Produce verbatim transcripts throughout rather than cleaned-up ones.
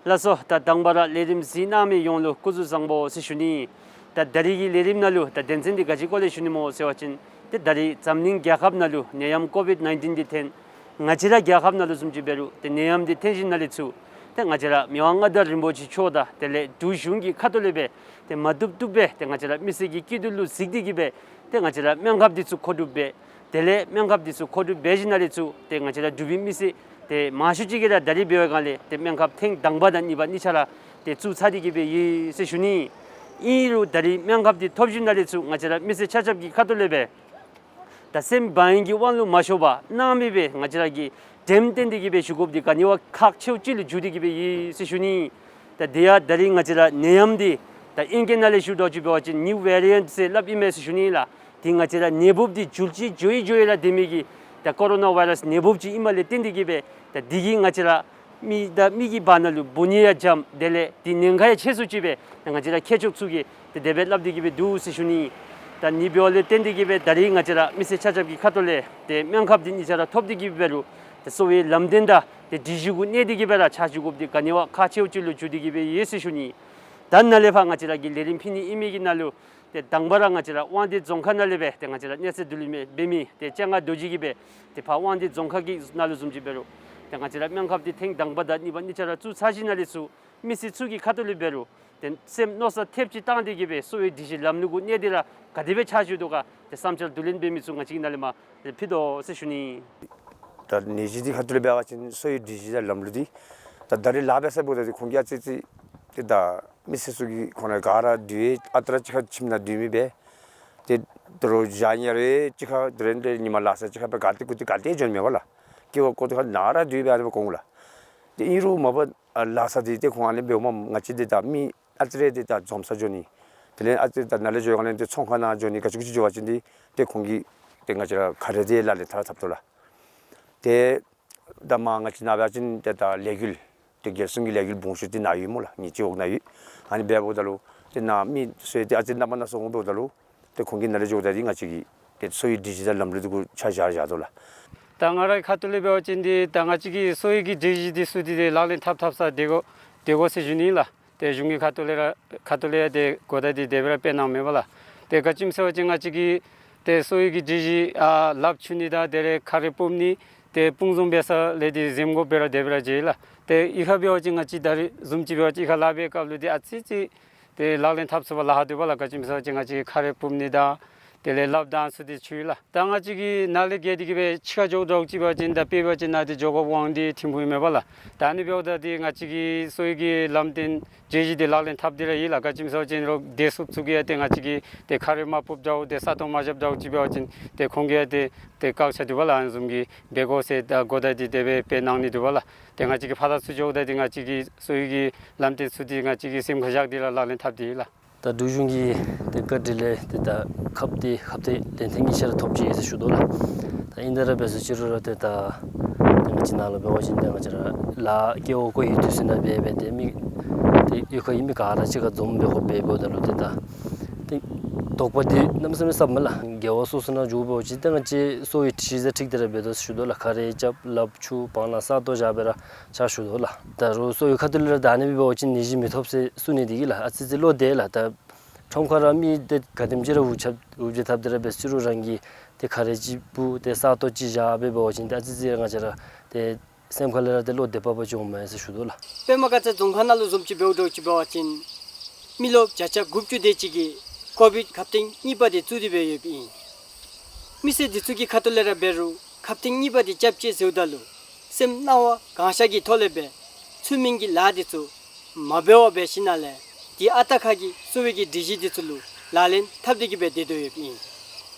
ལགས་སོ། ད་དང་པ་ར་ལས་རིམ་གཟིགས་གནང་མི་ཡོངས་ལུ་སྐུ་གཟུགས་བཟང་པོ་ཟེར་ཞུ་ནི། ད་ད་རིས་ཀྱི་ལས་རིམ་ནང་ལུ་ད་དོན་ཚན་འདི་ག་ཅི་སྐོར་ལས་ཞུ་ནི་སྨོ་ཟེར་བ་ཅིན་ཏེ་ད་རིས་འཛམ་གླིང་རྒྱལ་ཁབ་ནང་ལུ་ནད་ཡམས་ཀོ་བིཌ་ནའིན་ཊིན་འདི་ཐོན། ང་བཅས་ར་རྒྱལ་ཁབ་ནང་ལུ་བཟུམ་ཅིག་འབད་རུང་ཏེ་ནད་ཡམས་འདི་ཐོན་ཞིནམ་ལས་ཚུར་ཏེ་ང་བཅས་ར་མི་དབང་མངའ་བདག་རིན་པོ་ཆེ་མཆོག་དང་དེ་ལས་འབྲུག་གཞུང་གི་ཁ་ཐུག་ལས་སྦེ་ཏེ་མ་བཏུབ་བཏུབ་སྦེ་ཏེ་ང་བཅས་ར་མི་སེར་གྱི་སྐྱིད་སྡུག་ལུ་གཟིགས་ཏེ་གི་སྦེ་ཏེ་ང་བཅས་ར་སྨན་ཁབ་འདི་ཚུ་མཁོ་སྒྲུབ་འབད། དེ་ལས་སྨན་ཁབ་འདི་ཚུ་མཁོ་སྒྲུབ་འབད་ཞིནམ་ལས་ཚུར་ཏེ་ང་བཅས་ར་འབྲུག་པའི་མི་སེར་ཏེ་མང་ཤོས་ཅིག་གིས་ར་ད་རིས་འབད་བའི་སྒང་ལས་ཏེ་སྨན་ཁབ་ཐེངས་དང་པ་དང་གཉིས་པ་གཉིས་ཆ་ར་ཏེ་བཙུགས་ཚར་ཏེ་གི་སྦེ་ཡོད་ཟེར་ཞུ་ནི། ཨིན་རུང་ད་རིས་སྨན་ཁབ་འདི་ཐོབ་ཞིནམ་ལས་ཚུར་ང་བཅས་ར་མི་སེར་ཆ་ཁྱབ་ཀྱི་ཁ་ཐུག་ལས་སྦེ་ད་སེམས་བག་གཡེང་གི་དབང་ལུ་མ་ཤོར་བར་གནམ་མེད་ས་མེད་ང་བཅས་ར་གིས་དྲནམ་བཏོན་ཏེ་གི་སྦེ་ཞུ་དགོཔ་འདི་ག་ནི་བ་ཁག་ཆེཝ་ཅིག་ལུ་གྱུར་ཏེ་གི་སྦེ་ཡོད་ཟེར་ཞུ་ནི། ད་དེ་ཡང་ད་རིས་ང་བཅས་ར་ནད་ཡམས་འདི་ད་ཨིང་སྐད་ནང་ལས་ཞུ་དོ་ཅིག་འབད་བ་ཅིན་ནིའུ་ཝེ་རི་ཡཱནཊ་ཟེར་སླབ་ཨིན་མས་ཟེར་ཞུ་ནི་ལགས། དེ་ང་བཅས་ར་ནད་འབུཔ་འདི་འགྱུར་ཅི་འགྱུར་ཡི་འགྱུར་ཡི་ར་སྡོད་མི་གི་ད་ཀོ་རོ་ན་བཱའི་རཱསི་ནད་འབུཔ་ཅིག་ཨིནམ་ལས་བརྟེན་ཏེ་གི་སྦེ་ད་འདི་གིས་ང་བཅས་ར་མི་དང་མི་གི་བར་ན་ལུ་འབུ་ནད་ཡང་འཇམ། དེ་ལས་འདི་ཉེན་ཁ་ཡང་ཆེ་སུ་ཅིག་སྦེ་ད་ང་བཅས་ར་མཁས་མཆོག་ཚུ་གིས་ཏེ་དེ་སྦེ་སླབ་སྟེ་གི་སྦེ་འདུག་ཟེར་ཞུ་ནི། ད་ནི་འབདཝ་ལས་བརྟེན་ཏེ་གི་སྦེ་ད་རིས་ང་བཅས་ར་མི་སེར་ཆ་ཁྱབ་ཀྱི་ཁ་ཐུག་ལས་ཏེ་སྨན་ཁབ་འདི་གཉིས་ཆ་ར་ཐོབ་སྟེ་གི་སྦེ་རུང་ཏེ་གསོ་བའི་ལམ་སྟོན་དང་ཏེ་སྒྲིག་གཞི་གུ་གནས་ཏེ་གི་སྦེ་ར་ཕྱག་ཞུ་དགོཔ་འདི་ག་ནི་བ་ཁག་ཆེཝ་ཅིག་ལུ་གྱུར་ཏེ་གི་སྦེ་ཡོད་ཟེར་ཞུ་ནི། ད་ནཱ་ལས་ཕར་ང་བཅས་ར་གི་ལས་རིམ་ཕུལ་ནི་ཨིན་མི་གི་ནང་ལུ་ཏེ་དང་པ་ར་ང་བཅས་ར་དབང་འདུས་རྫོང་ཁག་ནང་ལས་སྦེ་ཏེ་ང་བཅས་ར་གནས་ཚད་བསྡུ་ལེན་འབད་མི་ཏེ་སྤྱན་སྔ་རྡོ་རྗེ་གིས་སྦེ་ཏེ་ཕར་དབང་འདུས་རྫོང་ཁག་གི་ནང་ལུ་བཟུམ་ཅིག་འབད་རུང་ཏེ་ང་བཅས་ར་སྨན་ཁབ་འདི་ཐེངས་དང་པ་དང་གཉིས་པ་གཉིས་ཆ་ར་བཙུགས་ཚར་ཞིནམ་ལས་ཚུར་མི་སེར་ཚུ་གི་ཁ་ཐུག་ལས་འབད་རུང་ཏེ་སེམས་མནོ་བསམ་ཐེབས་ཅིག་བཏང་སྟེ་གི་སྦེ་གསོ་བའི་སྒྲིག་གཞི་ལམ་ལུགས་གུ་གནས་ཏེ་ར་ག་དེ་སྦེ་ཕྱག་ཞུ་དོ་ག་ཏེ་བསམ་འཆར་བསྡུ་ལེན་འབད་མི་ཚུ་ང་བཅས་ཀྱིས་ནཱ་ལས་མར་ཕུལ་དོ་ཟེར་ཞུ་ནི། ད་ནད་གཞི་འདི་ཁ་ཐུག་ལས་འབད་བ་ཅིན་གསོ་བའི་སྒྲིག་གཞི་དང་ལམ་ལུགས་འདི་ད་ད་རིས་ལཱ་འབད་ས་འབདཝ་ད་འདི་ཁོང་གིས་ཨ་ཙི་ཙི་ཏེ་ད་མི་སེར་ཚུ་གིས་ཁོང་ར་ག་ར་འདུལ་ཡི། ཨ་རྟག་ར་གཅིག་ཁར་ཁྱིམ་ནང་འདུལ་མི་སྦེ་ཏེ་ད་རུང་ཞག་ཉེར་གཅིག་ཁར་དེ་རེ་ལས་ཉི་མ་ལ་ས་གཅིག་ཁར་སྦེ་ག་ཏེ་གུ་ཏེ་ག་ཏེ་འགྱོ་ནི་མེད་པ་ལགས། སྐྱེ་བ་ཀོ་ཏེ་ཁར་ནཱ་ར་འདུལ་སྦེ་ཨ་ནི་སྦེ་འོང་ལགས། ཏེ་ཨིན་རུང་མ་པ་ཨ་ལཱ་ས་འདི་ཏེ་ཁོང་ཨ་ནི་སྦེ་འོངམ་ང་བཅས་འདི་ད་མི་ཨ་ཙི་རེ་འདི་ད་འཛོམས་ས་འགྱོ་ནི། དེ་ལས་ཨ་ཙི་ད་ནཱ་ལས་འགྱོ་སྒང་ལས་ཏེ་ཚོང་ཁང་ནང་འགྱོ་ནི་ག་ཅི་ག་ཅི་འགྱོ་བ་ཅིན་འདི་ཏེ་ཁོང་གིས་ཏེ་ང་བཅས་ར་ཁ་རས་འདི་ལག་ལེན་འཐབ་འཐབ་དོ་ལགས། ཏེ་ད་མར་ང་བཅས་ནཱ་འབད་བ་ཅིན་ཏེ་ད་ལས་འགུལ་ཏེ་རྒྱལ་སྲུང་གི་ལས་འགུལ་སྦོམ་ཤོས་འདི་ནཱ་ཡོད་སྨོ་ལགས། ངེའི་ཅིག་འོག་ནང་ཡོད། ཨ་ནི་འབདཝ་ད་ལུ་ཏེ་ནཱ་མི་སེར་འདི་ཨ་ཙི་རྣམ་པ་སྣ་ཚོགས་འོང་འབདཝ་ད་ལུ་ཏེ་ཁོང་གིས་ནཱ་ལས་འགྱོཝ་ད་འདི་ང་བཅས་ཀྱི་ཏེ་གསོ་བའི་སྒྲིག་གཞི་དང་ལམ་ལུགས་འདི་གུ་ཆ་བཞག་བཞག་དོ་ལགས། ད་ང་རའི་ཁ་ཐུག་ལས་འབད་བ་ཅིན་འདི་ད་ང་བཅས་ཀྱི་གསོ་བའི་གི་སྒྲིག་གཞི་འདི་ཚུ་འདི་ཏེ་ལག་ལེན་འཐབ་འཐབ་ས་སྡོད་དགོ་སྡོད་དགོ་ཟེར་ཞུ་ནི་ལགས། ཏེ་གཞུང་གི་ཁ་ཐུག་ལས་ར་ཁ་ཐུག་ལས་ཡང་ཏེ་གོ་བརྡ་འདི་དེ་སྦེ་ར་སྤེལ་གནང་མེད་པ་ལགས། ཏེ་ག་ཅི་སྨོ་ཟེར་བ་ཅིན་ང་བཅས་ཀྱི་ཏེ་གསོ་བའི་གི་སྒྲིག་གཞི་ཨ་ལགཔ་འཁྱུ་ནི་དང་དེ་ལས་ཁ་རས་སྤུབ་ནི་ཏེ་དཔུང་འཛོམས་འབད་ས་ལས་འདི་གཟིམ་འགོ་སྦེ་ར་དེ་སྦེ་ར་མཇལ་ཡི་ལགས། ཏེ་ཨི་ཁར་འབད་བ་ཅིན་ང་བཅས་ད་རིས་བཟུམ་ཅིག་འབད་བ་ཅིན་ཨི་ཁར་ལཱ་འབད་བའི་སྐབས་ལུ་འདི་ཨ་ཙི་ཙི་ཏེ་ལག་ལེན་འཐབ་ཚུགས་པར་ལཱ་ཁག་འདུག་པ་ལགས། ག་ཅི་སྨོ་ཟེར་བ་ཅིན་ང་བཅས་ཁ་རས་སྤུབ་ནི་དང་དེ་ལས་ལགཔ་དང་ཚུ་འདི་འཁྱུ་ཡི་ལགས། ད་ང་བཅས་ཀྱིས་ནཱ་ལས་བརྒལ་ཏེ་གི་སྦེ་ཕྱི་ཁར་འགྱོཝ་ད་ཅིག་འབད་བ་ཅིན་ད་དཔེ་འབད་བ་ཅིན་ནཱ་འདི་འགྱོ་དགོཔ་དབང་འདུས་ཐིམ་ཕུག་ཨིན་མས་པ་ལགས། ད་ཨ་ནི་འབདཝ་ད་འདི་ང་བཅས་ཀྱིས་གསོ་བའི་གི་ལམ་སྟོན་བརྗོད་གཞི་འདི་ལག་ལེན་འཐབ་སྟེ་ར་ཡོད་ལགས། ག་ཅི་སྨོ་ཟེར་བ་ཅིན་རོགས་བདེ་སྲུངཔ་ཚུ་གིས་ཡང་ཏེ་ང་བཅས་ཀྱིས་ཏེ་ཁ་རས་མ་སྤུབ་དྲགས་ཏེ་ས་སྟོང་མ་བཞག་དྲགས་ཅིག་འབད་བ་ཅིན་ཏེ་ཁོང་གིས་ཡང་ཏེ་ཏེ་བཀག་ཆ་འདུག་པ་ལགས། ཨ་ནི་བཟུམ་གྱི་འབད་དགོ་ཟེར་ད་གོ་བརྡ་འདི་དེ་སྦེ་སྤེལ་གནང་ནི་འདུག་པ་ལགས། ཏེ་ང་བཅས་ཀྱིས་ཕར་ཚུར་འགྱོཝ་ད་འདི་ང་བཅས་ཀྱིས་གསོ་བའི་གི་ལམ་སྟོན་ཚུ་འདི་ང་བཅས་ཀྱིས་སེམས་ཁར་བཞག་སྟེ་ར་ལག་ལེན་འཐབ་སྟེ་ཡོད་ལགས། ད་འབྲུག་གཞུང་གི་ཏེ་བཀའ་དྲིན་ལས་ཏེ་ད་ཁབ་ཏེ་ཁབ་ཏེ་ལན་ཐེངས་གཉིས་ཆ་ར་ཐོབ་ཅི་ཟེར་ཞུ་དོ་ལགས། ད་ཨིན་ཏེ་ར་འབད་ཟེར་ཅི་རུང་ར་ཏེ་ད་ཏེ་ང་བཅས་ནཱ་ལུ་འབད་བ་ཅིན་ཏེ་ང་བཅས་ར་ལཱ་སྐྱེ་བ་ཀོ་ཡི་དུས་ཚོད་ནང་འབད་འབད་ཏེ་མི་ཏེ་གཡུས་ཁ་གི་མི་ག་ར་གཅིག་ཁར་འཛོམས་འབད་དགོཔ་འབད་འབདཝ་ད་ལུ་ཏེ་ད་ཏེ་དོགས་པ་འདི་གནམ་མེད་ས་མེད་ཟཝ་མས་ལགས། དགེ་བ་སོ་སོ་ནང་འགྱོ་འབད་བ་ཅིན་ཏེ་ང་བཅས་གསོ་བའི་སྒྲིག་གཞི་ཁྲིག་སྟེ་ར་འབད་དོ་ཟེར་ཞུ་དོ་ལགས། ཁ་རས་རྐྱབ་ལགཔ་འཁྱུ་བར་ན་ས་སྟོང་བཞག་སྦེ་ར་ཕྱག་ཞུ་དོ་ལགས། ད་རུང་གསོ་བའི་ཁ་ཐུག་ལས་ར་ད་ཨ་ནི་སྦེ་འབད་བ་ཅིན་ནད་གཞི་མི་ཐོབ་ཟེར་གསུང་ནི་འདི་གིས་ལགས་ཨ་ཙི་ཙི་བློ་བདེ་ལགས། ད་ཁྲོམ་ཁར་ར་མི་འདི་ག་དེམ་ཅིག་ར་འུ་ཅག་འུ་ཅག་འཐབ་སྟེ་ར་འབད་ཟེར་རུང་རང་གིས་ཏེ་ཁ་རས་ཅིག་སྤུབ་ཏེ་ས་སྟོང་ཅིག་བཞག་སྦེ་འབད་བ་ཅིན་ཏེ་ཨ་ཙི་ཙི་ར་ང་བཅས་ར་ཏེ་སེམས་ཁ་ལས་ར་ཏེ་བློ་བདེ་བ་བ་ཅིག་འོང་མས་ཟེར་ཞུ་དོ་ལགས། པདྨ་དཀར་རྩེ་རྫོང་ཁག་ནང་ལུ་བཟུམ་ཅིག་འབདཝ་ད་ཅིག་འབད་བ་ཅིན་མི་རློབས་བརྒྱ་ཆ་དགུ་བཅུ་དེ་ཅིག་གིས་ཀོ་བིཌ་ཁབ་ཐེངས་གཉིས་པ་འདི་བཙུགས་ཏེ་སྦེ་ཡོདཔ་ཨིན། མི་སེར་འདི་ཚུ་གི་ཁ་ཐུག་ལས་ར་འབད་རུང་ཁབ་ཐེངས་གཉིས་པ་འདི་རྐྱབ་ཅི་ཟེརཝ་ད་ལུ་སེམས་སྣང་བ་གང་ཤར་གྱི་ཐོག་ལས་སྦེ་ཚུགས་མི་གི་ལཱ་འདི་ཚུ་མ་འབད་བར་འབད་ཞིནམ་ལས་འདི་ཨ་རྟག་ཁ་གི་གསོ་བའི་གི་སྒྲིག་གཞི་འདི་ཚུ་ལུ་ལག་ལེན་འཐབ་སྟེ་གི་སྦེ་སྡོད་དོ་ཡོདཔ་ཨིན།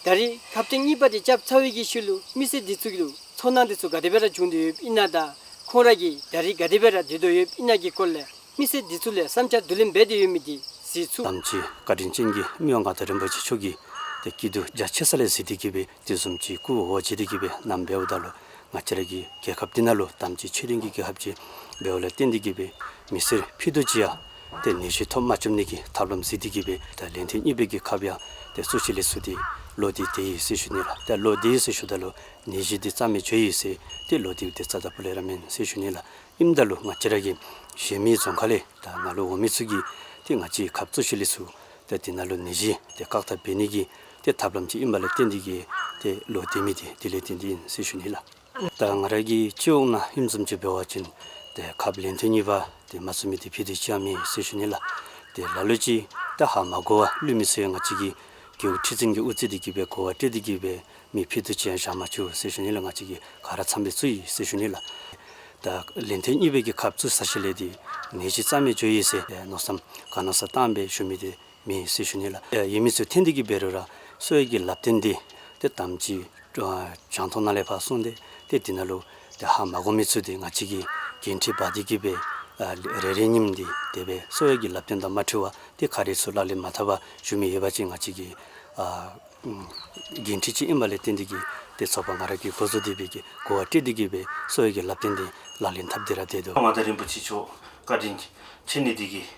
ད་རིས་ཁབ་ཐེངས་གཉིས་པ་འདི་རྐྱབ་ཚར་བའི་གི་ཤུལ་ལུ་མི་སེར་འདི་ཚུ་གི་ལུ་ཚོར་སྣང་འདི་ཚུ་ག་དེ་སྦེ་ར་བྱུང་སྟེ་ཡོདཔ་ཨིན་ན་དང་ཁོང་ར་གིས་ད་རིས་ག་དེ་སྦེ་ར་སྡོད་དོ་ཡོདཔ་ཨིན་ན་གི་སྐོར་ལས་མི་སེར་འདི་ཚུ་ལས་བསམ་འཆར་བསྡུ་ལེན་འབད་དེ་ཡོད་མི་འདི་གཟིགས་ཚུགས། དམ་ཅན་བཀའ་དྲིན་ཅན་གྱི་མི་དབང་མངའ་བདག་རིན་པོ་ཆེ་མཆོག་གིས་ཏེ་སྐྱིད་སྡུག་རྒྱ་ཆེ་ས་ལས་གཟིགས་ཏེ་གི་སྦེ་དེ་བཟུམ་ཅིག་སྐུ་འོ་བར་བྱས་ཏེ་གི་སྦེ་གནངམ་འབདཝ་ད་ལུ་ང་བཅས་ར་གི་རྒྱལ་ཁབ་འདི་ནང་ལུ་དམ་ཅན་ཆོས་ལྡན་གྱི་རྒྱལ་ཁབ་ཅིག་འབདཝ་ལས་བརྟེན་ཏེ་གི་སྦེ་མི་སེར་ཕུད་རྡོག་ཅིག་ཡང་ཏེ་ནད་གཞི་ཐོབ་མ་བཅུག་ནི་གི་ཐབས་ལམ་གཟིགས་ཏེ་གི་སྦེ་ད་ལན་ཐེངས་གཉིས་པའི་གི་ཁབ་ཡང་ཏེ་གསོ་བྱེད་ལས་ཚུ་འདི་ ལོག་སྟེ་སྡོད་ཡི་ཟེར་ཞུ་ནི་ལགས། ད་ལོག་སྟེ་སྡོད་ཡི་ཟེར་ཞུཝ་ད་ལུ་ནད་གཞི་འདི་རྩ་མེད་འགྱོ་ཡི་ཟེར་ཏེ་ལོག་སྟེ་སྡོད་རྩ་དང་པོ་ལས་ར་མེན་ཟེར་ཞུ་ནི་ལགས། ཨིནམ་ད་ལུ་ང་བཅས་ར་གི་གཞན་མི་རྫོང་ཁག་ལས་ད་ནཱ་ལུ་འོང་མི་ཚུ་གིས་ཏེ་ང་བཅས་ཁབ་བཙུགས་ཞིནམ་ལས་ཚུར་ད་འདི་ནང་ལུ་ནད་གཞི་འདི་བཀག་ཐབས་འབད་ནི་གི་ཏེ་ཐབས་ལམ་ཅིག་ཨིན་པ་ལས་བརྟེན་ཏེ་གིས་ཏེ་ལོག་སྡོད་མི་འདི་དེ་ལས་བརྟེན་ཏེ་ཨིན་ཟེར་ཞུ་ནི་ལགས། ད་ང་ར་གི་སྤྱི་འོག་ནང་ཨིནམ་བཟུམ་ཅིག་འབད་བ་ཅིན་ཏེ་ཁབ་ལན་ཐེངས་གཉིས་པ་འདི་མ་བཙུགས་མི་འདི་ཕུད་རྡོག་ཅིག་ཡང་མེད་ཟེར་ཞུ་ནི་ལགས། ཏེ་ལ་ལུ་ཅིག་ད་ཧ་མ་གོ་བར་ལུས་མི་ཚུ་ཡང་ང་བཅས་ཀྱི་རྒེད་འོག་ཁྲི་འཛིན་གྱི་དབུ་རྩེ་འདི་གིས་སྦེ་གོ་བ་སྤྲོད་དེ་གིས་སྦེ་མི་ཕུད་རྡོག་ཅིག་ཡང་བཞག་མ་བཅུག་ཟེར་ཞུ་ནི་ལགས། ང་བཅས་ཀྱིས་ག་ར་ཚངམ་སྦེ་བཙུགས་ཡི་ཟེར་ཞུ་ནི་ལགས། ད་ལན་ཐེངས་གཉིས་པའི་གི་ཁབ་བཙུགས་ཚར་ཞིནམ་ལས་འདི་ནད་གཞི་རྩ་མེད་འགྱོ་ཡི་ཟེར་མནོ་བསམ་ག་མནོ་བསམ་བཏང་སྦེ་བཞུགས་མི་འདི་མེད་ཟེར་ཞུ་ནི་ལགས། ཨེ་ཡོད་མི་ཚུ་འཐོན་ཏེ་གིས་འབད་རུང་ར་གསོ་བའི་གི་ལག་རྟེན་འདི་ཏེ་དམ་ཅིག་ཨ་རྒྱང་མཐོང་ནང་ལས་ཕར་སོང་སྟེ་ཏེ་འདི་ནང་ལུ་ཏེ་ཧ་མ་གོ་མི་ཚུ་འདི་ང་བཅས་ཀྱིས་འགན་ཁྲི་འབག་སྟེ་གིས་སྦེ་ཨ་རེ་རེ་ཉིནམ་འདི་དེ་སྦེ་གསོ་བའི་གི་ལག་རྟེན་དང་མ་འཁྲིལ་བར་ཏེ་ག་ར་ཚུ་ལག་ལེན་མ་འཐབ་པར་བཞུགས་མི་ཡོད་པ་ཅིན་ང་བཅས་ཀྱིས་ཨ་འགན་འཁྲི་ཅིག་ཨིན་པ་ལས་བརྟེན་ཏེ་གིས་ཏེ་ཚོགས་པ་ང་ར་གིས་འགོ་བཟུང་སྟེ་སྦེ་གིས་གོ་བ་སྤྲོད་དེ་གིས་སྦེ་གསོ་བའི་གི་ལག་རྟེན་འདི་ལག་ལེན་འཐབ་སྟེ་ར་སྡོད་དོ། མངའ་བདག་རིན་པོ་ཆེ་མཆོག་བཀའ་དྲིན་ཆེ་ནི་འདི་གིས་